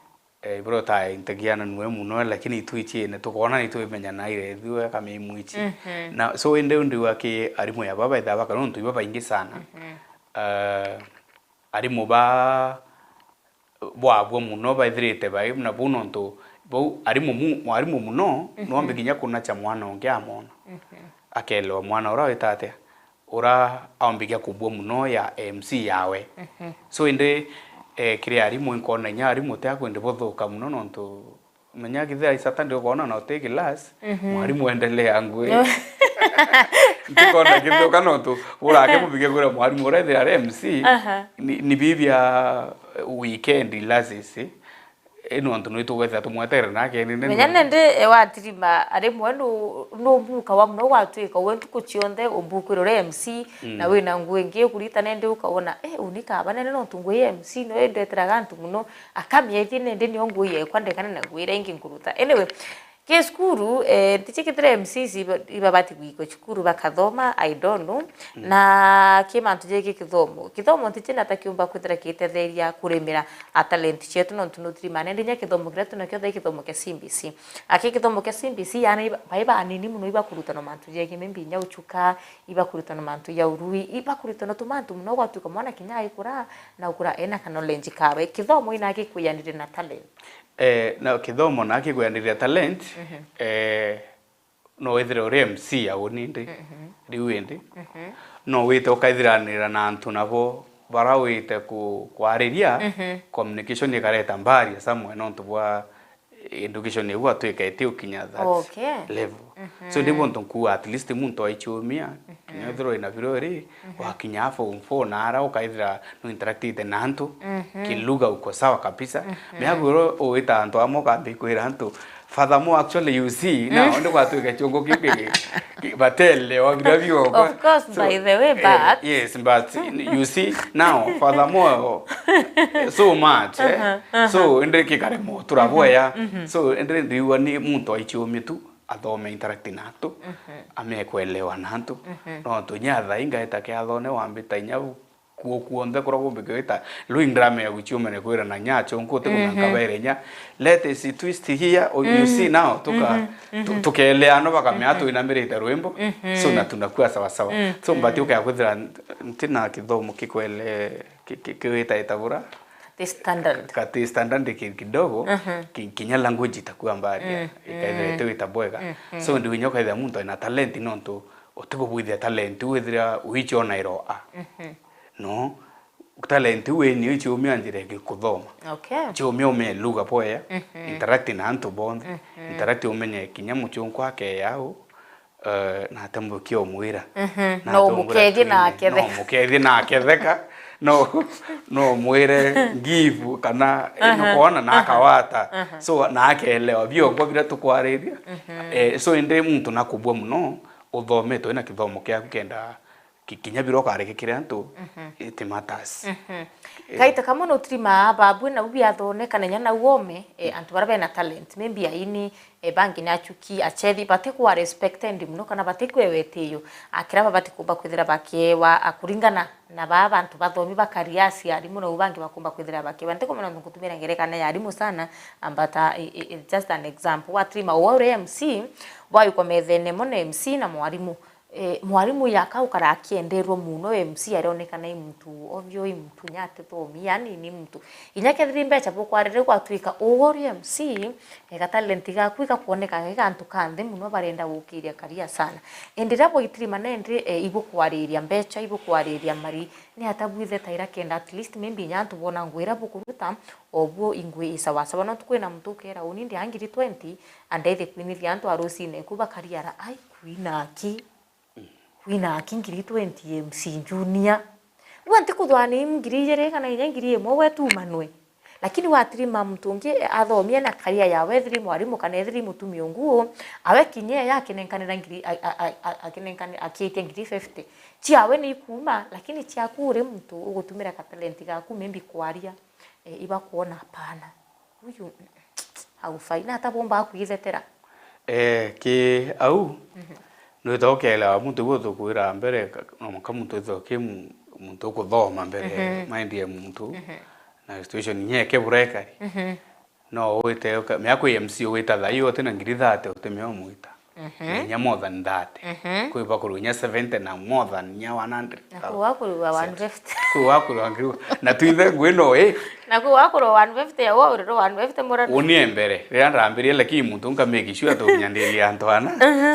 Eh, bro, ta integiana nue mono, lakini itwichiene, tukona nitwimenyana ire ithui wega mi mwichi. Mhm. Na so, indi ndiuga ki arimu ya baba etha baka nontu iba baingi sana. Mhm. Eh, arimu ba bwabua mono baithirite bai, na bau nontu bau arimu mu-, mwarimu mono, Mhm. nwambi kinya kunacha mwana ungi amona. Mhm. Akelewa mwana ura wita atia? Ura aombikia kubua mono ya M C yawe. Mhm. So, indi, eh, kiri arimu, nkona inya arimu ti akwendi buthuka mono, nontu menya kithira i Saturday ukona na uti class, Mhm. mwarimu endelea ngui. Ntikona kithuka nontu urake mubige kwira mwarimu uria ethira ari M C, aha, ni, ni bibia weekend classes, eh, nontu nitugwethira tumweterere nake ni, ni, menya nindi, eh, watirima rimwe nu-, nubukawa muno gwatwika we ntuku cionthe ubukwire uria M C, mm, na wina nguo ingi ukurita nindi ukawona, eh, uni kaba nene nontu nguo ya M C no indeteraga antu muno, akamiethie nindi nio nguo yekwa ndekane na nguo iria ingi nkuruta. Anyway, ki cukuru, eh, ntiji kethira M Cs iba-, ibabati gwikwa cukuru bakathoma, I don't know. Mm. Na ki mantu jegi kithomo. Kithomo ntiji nata kiumba kwithira gitetheria kurimira a talent cietu nontu nutirima nindi nya kithomo kiria tunakio thaa ii kithomo kia C B C. Aki kithomo kia C B C, yaani iba-, bai banini muno ibakurutanwa mantu jegi maybe nya uchuka, ibakurutanwa mantu ya urui, ibakurutanwa tumantu muno gwatuika mwana kinya aikura na ukura ena ka knowledge kawe. Kithomo ina gikwianire na talent. Eh, na kithomo na kigweyaniria talent, mhm, eh, no withire uri M C ya uni ndi, mhm, riu indi, mhm, no wite ukaithiranira na antu nabo bara wite ku-, kwariria, mhm, communication ikareta barrier somewhere nontu bwa education iu atwika iti ukinya that, okay, level. Mhm. So, ndi buntu nkuuga at least muntu aichumia, mhm, kinya ethirwa ina biro iri, mhm, wakinya form four na ara ukaithira no interactite na antu, mhm, kiluga uko sawa kabisa. Mhm. Miago iro uwita antu amwe ukambi kwira antu, furthermore, actually, you see, now, mm, ndi gwatwika chiongo kiu ki-, ki-, batelewa bira biokwa. Of course, so, by the way, eh, but yes, but you see, now, furthermore, so much, eh? Aha, aha. So, indi kikaremo turabweya. Mhm, mhm. So, indi ndiigua ni muntu aichiumia tu, athome interact na antu, mhm, amie kwelewa na antu. Mhm. No tunya thaa ingaita kiathone wambita inya ku-, kuonthe kuria kumbi kwita, rui ndramenya guchiumene kwira na nya chonko, uti kumenya, mhm, nkabere nya, let us twist here, oh, you, mhm, see now, tuka-, mhm, tu-, mhm, tukelea no bakamea, mhm, twinamirite rwimbo. Mhm. So, na tunakuwa sawa sawa. Mhm. So, mbati ukaya kwithira ntina kithomo kikwele ki-, ki-, kiwita itabura. Kati standard. Kati standard ki-, kidogo, mhm, ki-, kinya language itakuwa mbali, mm, ikaithira, mm, itiwita bwega. Mhm. So, ndi winya ukaithira muntu ena talent nontu utikubwithia talent, withira uichiona iroa. Mhm. No, talent iu eni ichiumia njira ingi kuthoma. Okay. Chiumia umenye lugha bwega, mhm, interact na antu bonthe, mhm, interact umenye kinya muchunku akeya au, eh, na ate mbuki omwira. Mhm. Na no ate omwira umukethie twine, na akethe-, no umukethie na aketheka, no, no umwire give kana, eh, aha, nukwona na, aha, akawata. Aha. So, na akeelewa biongwa bira tukwariria. Mhm. Eh, so, indi muntu nakubua muno uthometwe na kithomo kiaku kenda ki-, kinya bira ukareke kiri antu, mhm, it matters. Mhm. Eh. Kaita kamwe no turimaa babu na ubi athone kana nya na uome, eh, antu bara bena talent. Maybe aini, eh, bangi ni achuki, achethi, batikwa respected muno kana batikwewa itio. Akira babati kumba kwithira bakiewa, a, kuringana na baa bantu bathomi bakari aciari muno, u bangi bakumba kwithira bakiewa. Ntikumenya nontu ngutumira ngerekano ya arimu sana, ambata, i-, i-, i-, just an example. Watrima uwe uri M C, bwaikwa methene mo na M C na mwarimu. Eh, mwarimu yaka ukara akienderwa muno, M C arionekana i muntu ovyo, i muntu nyate thomi, yani ni muntu. Inya kethiri mbecha bukwarire gwatwika uwe uri M C, ega talent gaku igakwoneka gi gantu ka nthi muno, barenda gukiria karia sana. Indi riria bwaitiri manende, eh, ibukwariria mbecha, ibukwariria mari, ni ata bwithe taira kenda at least maybe inya antu bona nguo iria bukuruta, obuo ingui i sawasawa. No tukwina muntu ukera uni ndi a ngiri twenty, andeithie kwinithia antu a rucine ku bakariara, ai, kwina aki. Kwina aki ngiri twenty M C Junior. Riu anti kuthwa ni ngiri ijiri kana inya ngiri imwe we tumanwe. Lakini watirima muntu ungi athomie na career yawe, ethiri mwarimu kana ethiri mutumia ungu, awe kinya eya akinenkanira ngiri, a, a, a, a, akinenkani-, akiitia ngiri fifty. Ciawe ni ikuuma, lakini ciaku uri muntu ugutumira ka talent gaku maybe kwaria, eh, ibakwona hapana. Uyu, haufai. Na ata bomba kwithetera? Eh, ki au, mhm, nwita ukeelewa muntu ibu tukwira mbere, ka-, no muka muntu ithwa ki mu-, muntu ukuthoma mbere, mhm, mind ya muntu, mhm, na situation nyeke burekari. Mhm. No wite uka-, mea kwi M C wita thaio uti na ngiri thate uti mea umwita. Mhm. Inya more than that. Mhm. Kwi bakurwa inya seventy na more than inya one hundred. Na kwi bakurwa one fifty. Kwi bakurwa ngiri. Na twithe ngui no i, Na kwi wakurwa one fifty ya wa uriro one fifty murano. Uni e mbere, riria ndambirie, lakini muntu nka make sure atukinya ndiri ya antu ana.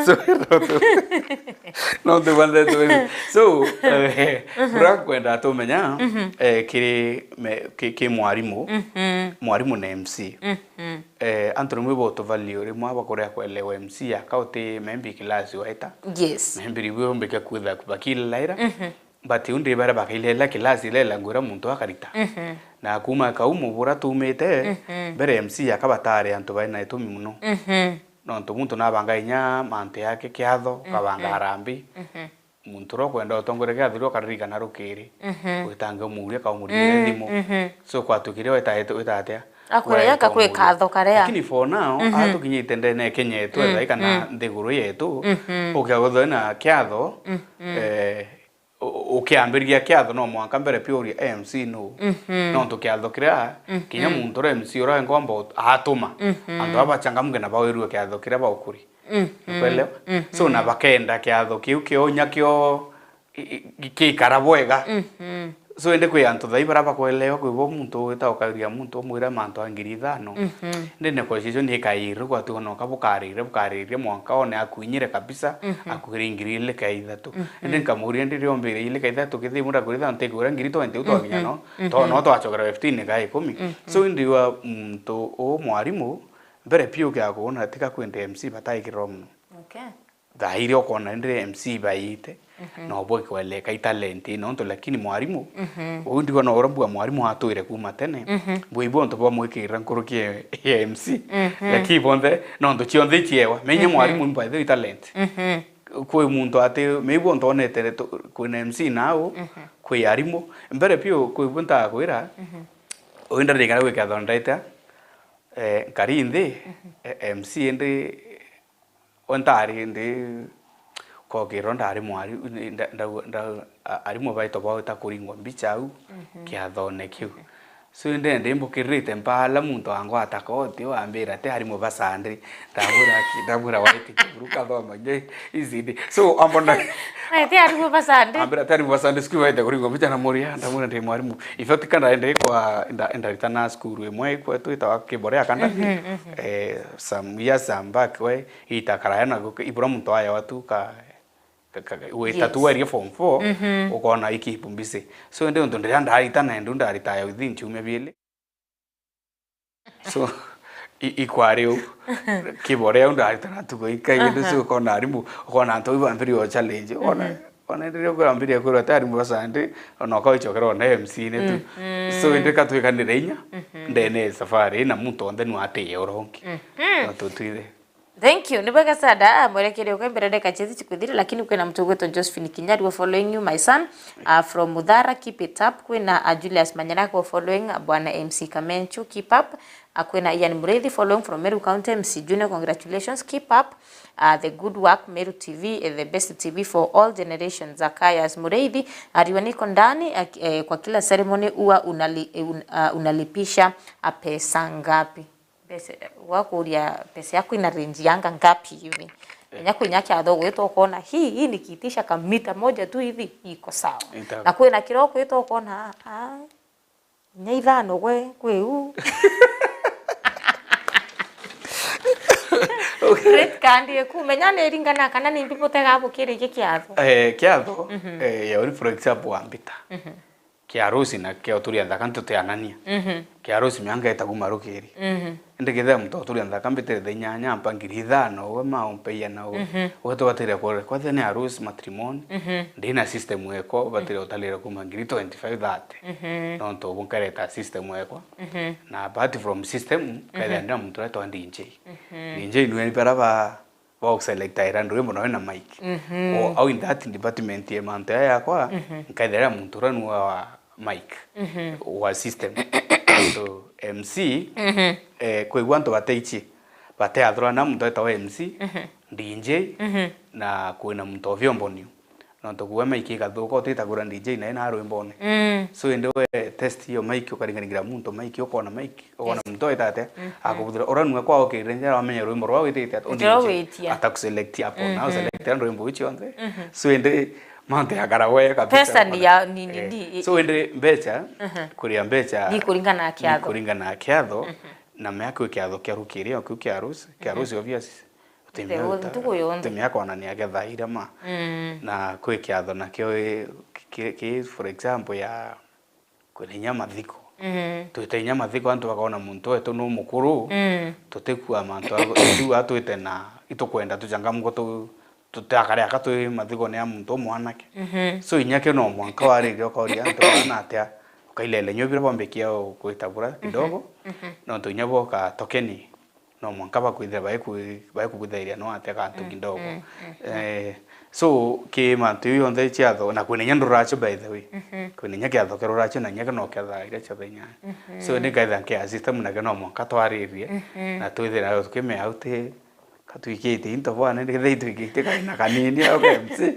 So, no tu, no tu bande tu. So, eh, bura kwenda tumenya, eh, kiri me-, ki, ki mwarimu, mwarimu na M C. Eh, antu rimwe botuvalio rimwe abakorea kwelewa M C aka uti maybe class waita. Yes. Maybe riu umbike kwitha bakilelaira. But undi baria bakailela class ilela ngwira muntu akarita. Na kuma kau mubura tumite, mbere M C aka batari antu baina itumi muno. Nontu muntu nabanga inya mantu yake kiatho, ukabanga arambi. Muntu uria ukwenda utongore kiatho riu akaririkana rukiri. Witange umuria kaumurire thimu. So kwatukiria weta, weta atia? Akwira yaka kwi katho karia. Lakini for now, atukinyite ndene ya Kenya yetu, ethai kana nthiguru yetu, ukiaguthoe na kiatho, eh, u-, ukiambiriria kiatho no mwanka mbere pia urie M C nu. Nontu kiatho kiria, kinya muntu uria M C uria ngomba ut-, atuma, antu aba bachangamke na bawirue kiatho kiria baukuri. Ukwelewa? So, na bakenda kiatho kiu kionya kio i-, i-, gikikara bwega. So, indi kwi antu thai baria bakwelewa, kwi bo muntu wita ukauria muntu umwira mantu a ngiri ithano. Indi negotiation ikairwe, gwatuga no ka bukarire, bukarire mwanka one akuinyire kabisa, akuire ngiri ili ka ithatu. Indi nkamuria, "Ndi riombire ili ka ithatu, kithi mura kuri ithano, ntikwira ngiri twenty u twakinya no, to, no twachokera fifteen ka ikumi." So, indi wa muntu u mwarimu, mbere pia ukiaga kwona tika kwende M C bataikirwa muno. Okay. Thaa iria ukona indi M C baite, no bwe kweleka i talent ino ntu, lakini mwarimu, uu ndigwa no uria mbua mwarimu atwire kuma tene, mbui bontu bamwikirira nkuruki ya, ya M C. Lakini bonthe, nontu cionthe iciewa. Menye mwarimu, by the way, i talent. Kwi muntu ati, maybe bontu onete tu-, kwina M C nau, kwi arimu. Mbere pio, kwi bu ntakwira, uu ndarikana gwika thondaita, eh, nkari nthi, eh, M C indi, we ntari ndi kokirwa ndari mwari-, nda-, ndau-, ndau-, a-, arimu baitwa bauta kuringwa mbicha au kiathone kiu. So, indi ndi mbukiririte mpala muntu angwata koti, wambira ati arimu ba Sunday. Ndamwira ki-, ndamwira waiti kiburu kathoma nge ici ndi. So, ambona Na ti arimu ba Sunday. Ambira ati arimu ba Sunday school baite kuringwa mbicha na muria, ndamwira ndi mwarimu. In fact, kana ndi kwa, nda-, ndaritana school imwe ikwetu itagwa Kiborea Kanda. Eh, some years, some back, we, ita karaya na guka, ibura muntu aya watu ka, ka, ka, wita tu werie form four, ukona i keep busy. So, indi untu ndiria ndarita na ndu ndaritaya within ciumia biili. So, i, ikwari u, Kibore au ndaritana ntuku ikai, indi so ukona arimu, ukona antu au bambirie o challenge, ukona, ona indi riria kwambirie kwirwa ati arimu ba Sunday, ona ukawicokera ona M C ni tu. So, indi katwikanire inya, ndene ya safari, na muntu onthe nu atiye urongi. Na tutwire. Thank you. Ni bwega sana, ah, mwerekerio kwa mbere ndeka chithi chikuthire, lakini kwina mtu ugwitwa Josephine Kinyari, we following you, my son, ah, from Muthara, keep it up. Kwina, ah, Julius Manyara, we following, ah, bwana M C Kamenchu, keep up. Ah, kwina Ian Muriithi, following from Meru County, M C Junior, congratulations, keep up, ah, the good work, Meru T V, eh, the best T V for all generations. Zakayas Muriithi, ah, Riwa niko ndani, ah, eh, kwa kila ceremony huwa unali-, eh, un-, ah, unalipisha, ah, pesa ngapi? Pesa, wakuria pesa yaku ina range yanga ngapi hivi? Enya kwinya kiatho gwitwa ukona, "Hii, hii nikiitisha kamita moja tu hivi, iko sawa." Ita- Na kwina kiria ukwitwa ukona, "Ah, ah, inya ithano gwe, kwi u." Rate card iku, menya ni iringana kana ni mbi butega bukirikia kiatho. Eh, kiatho, eh, ya uri, for example, wa mbita. Kia arusi na kia uturia nthaka ntutianania. Kia arusi mianga ita kuma rukiri. Indi kethira muntu uturia nthaka mbitire thaa inyanya, mpa ngiri ithano, we ma umpe iana u. We tubatire kure, kwethira ni arusi, matrimony, ndina system ekwa, ubatire utalira kuma ngiri twenty-five, thirty. Nontu ubu nkareta system ekwa. Na apart from system, kethira ndina muntu uretwa D J. D J nwe bara ba ba guselectaira rwimbo noe na mic. O, au in that department ya mantu aya yakwa, nkaithira muntu uria nua wa mic, wa system. Nontu M C, eh, kwigua antu bateichi, bateathurana muntu etawa M C, D J, na kwina muntu o vyombo niu. Nontu kuwe mic igathuka, utitagura D J nae na rwimbone. So, indi we test iyo mic, ukaringaringira muntu mic, ukona mic, ukona muntu wita atia, akubuthira. Uranua kwao ukirire njara, wamenya rwimbo rwa witite atia, atakuselect hapo, na uselect rwimbo icio cionthe. So, indi Mantu ya kara we kabisa. Pesa ni ya, ni, ni, Eh, ni, so indi mbeca, kuria mbeca ni kuringana na ni kiatho. Kuringana na kiatho, na mea kwi kiatho kia rukiri, o kiu kia harusi, kia harusi obvious. Utimea Ntuku yonthe. Utimea kwanania getha ira ma. Na kwi kiatho nakio i-, ki, ki, for example ya kwina inya mathiko. Twita inya mathiko antu bakona muntu wetu nu mukuru, tutikua mantu a, tiu atwite na itukwenda tuchangamko tu, tutakare aka twi mathikone ya muntu umwanake. So inya kio no mwanka waririe ukauria antu bana atia, ukailele nyo bira bwambikia kwita bura kidogo, nontu inya boka tokeni. No mwanka bakwithira baikubwithairia no atia kantu kidogo. Eh, so ki mantu iu yonthe ciatho, na kwina inya nduracio by the way. Kwina inya kiatho kia ruracio na inya no kiatha iria ciatha inya. So ni kaitha nkia system na kio no mwanka twaririe na twithira tukimea uti katwikite into bwana ni kethira itwikite kaina kanini au ke M C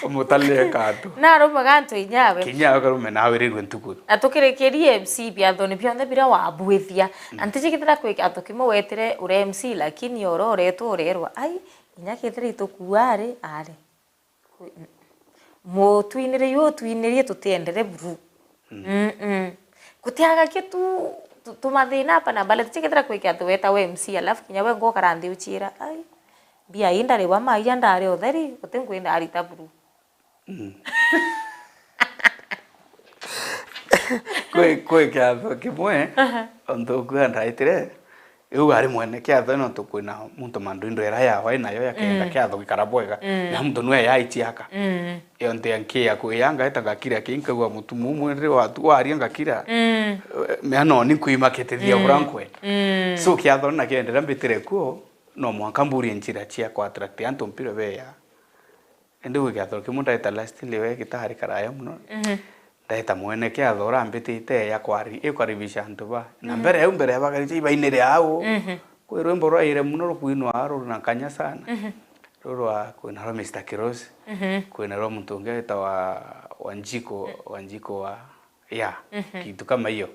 umutalire kantu. Na rumaga antu inyawe. Kinya ukarume nawe rirwe ntuku. Na tukirikirie M C biathoni bionthe biria wabuithia. Na ntiji kethira kwi kiatho kimwe wetire ure M C, lakini oro uretwa urerwa, ai, inya kethira itukua ari, ari. Mutwinire yu utwinirie tutiendere buru. Mm. Mm-mm. Gutiaga ki tu, tu, tumathina hapa na pale, tiji kethira kwi kiatho weta we M C, alafu kinya we ngokara nthi uchiira, ai, mbia ii ndarigwa maia ndari utheri, guti ngui ndarita buru. Mm. Kwi, kwi kiatho kimwe, ontu ukua ndaitire, iu ari mwene kiatho nontu kwina muntu mandu indo ira yawe nayo yakenda kiatho gikara bwega, na muntu nwe yaiciaka. Ionte ankia kuya ngaita ngakira ki nkagua mutumu umwe ri watu waria ngakira. Mea no ni nkuimakitithia bura nkwenda. So kiatho na kiendera mbitire kuo, no mwanka mburie njira cia ku attract antu mpira beya. Indi gwi kiatho kimwe ndaita lastly we gitari karaya mono. Ndaita mwene kiatho urambitite ya kwari, ikaribisha antu ba. Na mbere au, mbere ya bakaricha ibainire au. Kwi rwimbo rwaire mono rukwinwa ruri na kanya sana. Rurwa kwina rwa Mister Kirosi. Kwina rwa muntu ungi witawa Wanjiko, Wanjiko wa ya, kitu kama hiyo.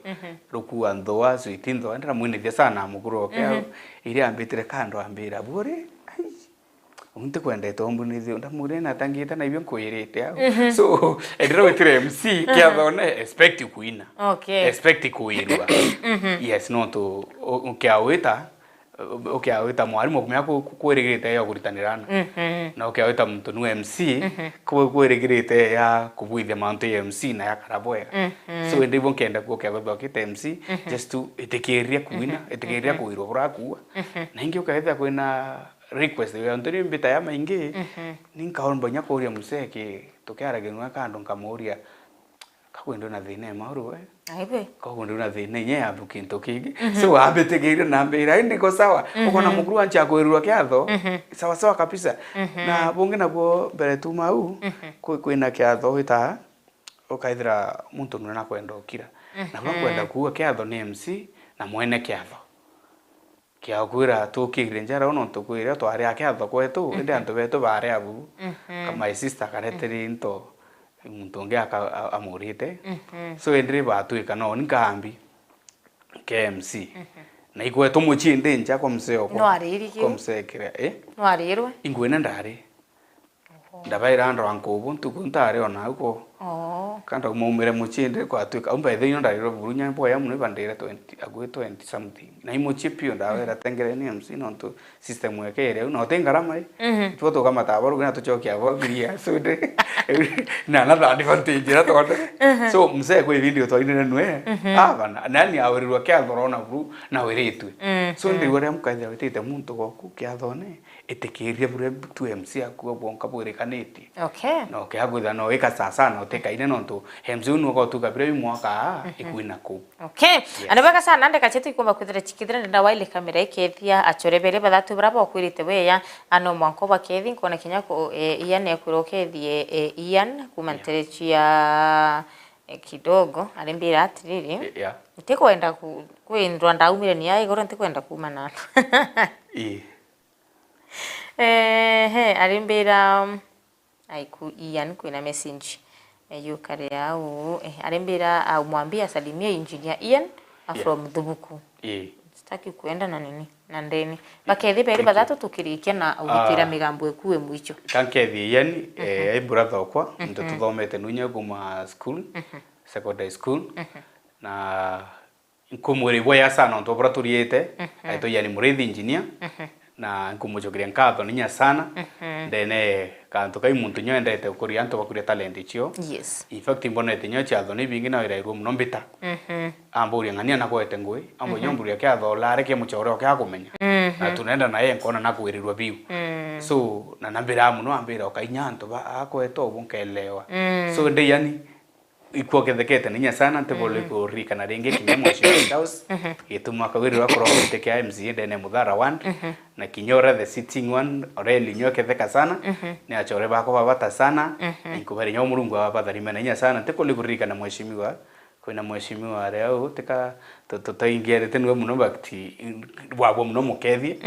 Rukua nthua, sweet nthua, ndiramwinithia sana mukuru oke au. Iria ambitire kando ambira, "Bure, ai, unti kwendete umbunithie." Ndamuria, "Natangite na ibio nkwirite au." So, endera witire M C, kiathone, expect kuina. Okay. Expect kuirua. Yes, no tu, u-, ukiawita, ukiawita mwarimu kumenya ku-, ku-, kwirigirite ya kuritanira na. Na ukiawita muntu nu M C, ku-, kwirigirite ya kubwithia mantu ya M C na yakara bwega. So, indi ibo nkenda kuo kiathwa kite M C, just tu itikiria kuina, itikiria kuirwa burakua. Na ingi ukaethia kwina request ya antu ni mbita ya maingi, ni nkaomba inya kuria museki, tukiaragia nwa kando nkamuria, "Kakwenda na thina ya mauru we?" Aibe. "Kakwenda na thina inya ya kintu kingi." So, ambitikiire na mbira, "Indi ko sawa." Ukona mukuru ancha kwirwa kiatho, sawa sawa kabisa. Na bungi nabuo mbere tu mau, kwi-, kwina kiatho wita, ukaithira muntu nuna na kwenda ukira. Na bakwenda kuua kiatho ni M C na mwene kiatho. Kiakwira tukigire njara uno ntuku iria twari a kiatho kwetu, indi antu betu bari abu. Ka my sister kareteri into muntu ungi aka-, a-, amurite. So, indi batwika no ni kambi ke M C. Na ikwetu mucii ndi nja kwa msee okwa. No ariri ki? Kwa msee kiria, eh? No arirwe? Ingwene ndari. Ndabaira ndora nkubu ntuku ntari ona au ko. Oo. Kanda maumire mucii ndi kwatwika. Au by the way, no ndarirwe buru nya mboya muno ibandire twenty, agwe twenty something. Na imucii piu ndabera tengereni M C nontu system yake iri au. Na uti ngarama i. Tuo tukamata abo rugu na tucokia abo biria. So ndi, na another advantage ira tonde. So msee kwi video twainire nwe. Ah, bana. Nani awirirwa kiatho rona buru na wiritwe. So ndi uria mukaithira witite muntu goku kiathone. Itikiria buria tu M C aku bwonka bwirikanitie. Okay. Na ukiakwithira no wika sasa na utikaine nontu M C uu nwe ugotuka biria bimwaka ikwina kuu. Okay. Yes. Ana beka sana ndeka chetu ikumba kwithira chikithira ndenda waile kamera ikethia achore bere bathatu bara bokwirite weya ano mwanko bakethi nkona kinya ku, eh, Ian ekwira ukethie, eh, Ian kuma nterechi ya, eh, kidogo arimbira atiriri. Eh, yeah. Ntikwenda ku-, kwindwa ndaumire ni ya igoro ntikwenda kuma na. Ii. Ehe, arimbira, aiku Ian kwina message. Eh, yukare au, eh, arimbira au mwambie asalimie engineer Ian, a, yeah, from Thubuku. Ii. Sitaki kuenda na nini, na ndeni. Bakethia beri bathatu tukirikia na ugitira migambo eku wi mwicho. Ka nkethie yani, eh, ai brother okwa, nto tuthomete nunya kuma school, secondary school, na nkumwira ibwega sana nontu bura turiite, aitwa yani Muriithi engineer, na nkumucokeria nkatho ninya sana, ndene kantu kai muntu nyo endete gukuria antu bakuria talent cio. Yes. In fact, mbonete nyo ciatho ni bingi na irairwo muno mbita. Amburia ng'ania na gwete ngui, ambo nyo mburia kiatho lare kia muchore oke akumenya. Na tunenda na ye nkona na kwirirwa biu. So, na nambira muno ambira ukainya antu ba akweta ubu nkelewa. So, ndi yani, ikwokethekete ninya sana, ntibolwe kuririkana ringi kinya Mheshimiwa Charles Gituma Kawirira akorwo mbite kia M C A ndene Muthara ward, na kinya uria the sitting one, Oreli nyo oketheka sana, ni achore bakwa babata sana, na inkubari nyo Murungu ababatharime na inya sana, ntikurwe kuririkana Mheshimiwa, kwina Mheshimiwa aria au, tika tu-, tutaingiarite niwe muno, but bwabwa muno mukethie,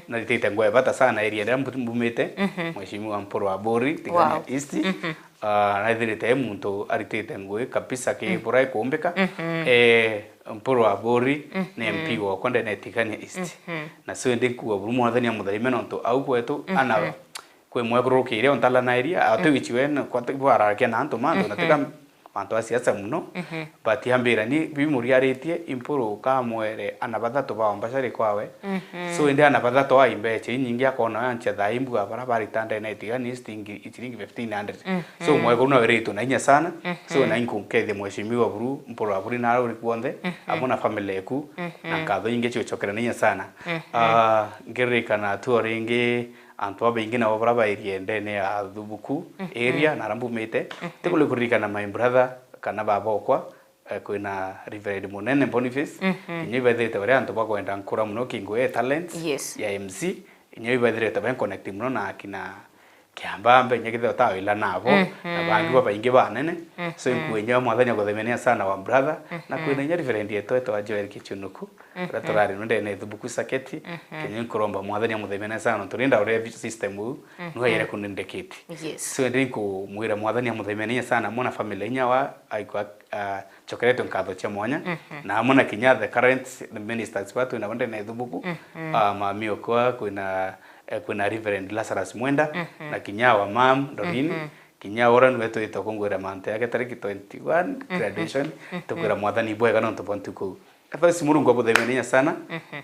na ritite ngwe bata sana area iria mbu-, mbumite, Mheshimiwa Mpuru Aburi, Tigania East, Ah, naithirite e muntu aritite ngui kabisa ki bura ikumbika. Eh, Mpuru Aburi ni M P wokwa ndene Tigania East. Na so indi nkuga buru Mwathani amutharime nontu au kwetu ana kwi mwekuru rukire ontala na iria, ati wichi we na kwati bwarakia na antu mantu na tika mantu a siasa muno. But ambira ni bimuriaritie Mpuru ukamwere ana bathatu ba ombacari kwawe. So indi ana bathatu ai mbecha inyingi akona ancha thaa imbu abara barita ndene Tigania East ingi, ichiringi fifteen hundred. So mwekuru nawe ritu na inya sana. So na inkunkethia Mheshimiwa buru, Mpuru Aburi na uri kuonthe, amwe na family eku, na nkatho ingi chiuchokera na inya sana. Ah, ngiririkana tu o ringi antu babaingi nabo bara bairie ndene ya Thubuku area na ara mbumite. Tikuli kuririkana my brother kana baba okwa, eh, kwina Reverend Munene Boniface, kinya ibaithirite baria antu bakwenda nkura muno kingu e talents ya M C, kinya ibaithirite ba connect muno na akina Kiambambe, kinya kithira utaoila nabo, na bangi babaingi banene. So inkuenya Mwathani akuthemenia sana wa brother, na kwina inya Reverend yetu etwa Joel Kichunuku, uria turari no ndene Thubuku Saketi, kinya nkuromba Mwathani amuthemenia sana, nontu rinda uria system uu, niwe aire kunindeketi. So ndi nkumwira Mwathani amuthemenia sana, mwana family inya wa aikwa ah, chokeretwe nkatho cia mwanya, na amwe na kinya the current ministers batu na bonde na ithubuku, ah, mami okwa kwina, eh, kwina Reverend Lazarus Mwenda, na kinya wa mam Doreen, kinya ora niwe twita kungwira mantu yake tariki twenty-one graduation, tukwira Mwathani bwega nontu bwa ntuku. Thanks Murungu abuthemenia sana,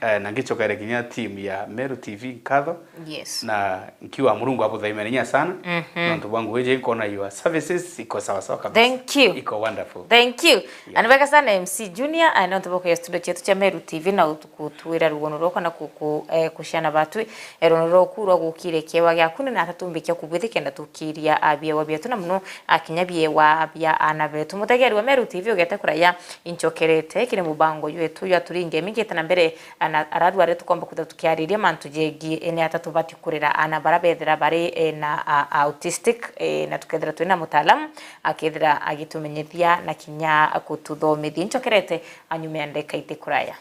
eh, na ngichokere kinya team ya Meru T V nkatho. Yes. Na nkiwa Murungu abuthemenia sana, nontu bwa ngugi iji nkona your services iko sawa sawa kabisa. Thank you. Iko wonderful. Thank you. Yeah. Ani bwega sana M C Junior, eh, nontu bwa kuya studio chetu cha Meru T V na utu-, kutwira rugono rwakwa na kuku, eh, kushana batwi, eh, rugono rwaku rwa gukire kiewa giaku ni na atatumbikia kubwithi kenda tukiria, ah, biewa bietu na muno, ah, kinya biewa bia ana betu. Mutegeri wa Meru T V ugete kuraya inchokerete kiri mubango jwetu jwa Turinge Mingite na mbere, ana ararware tukomba kwithira tukiariria mantu jegie ni ata tubati kurera ana bara bethira bari, eh, na, a, autistic, eh, na tukethira twina mutaalamu akethira agitumenyithia na kinya kututhomithia. Inchokerete anyume ya ndeka iti kuraya.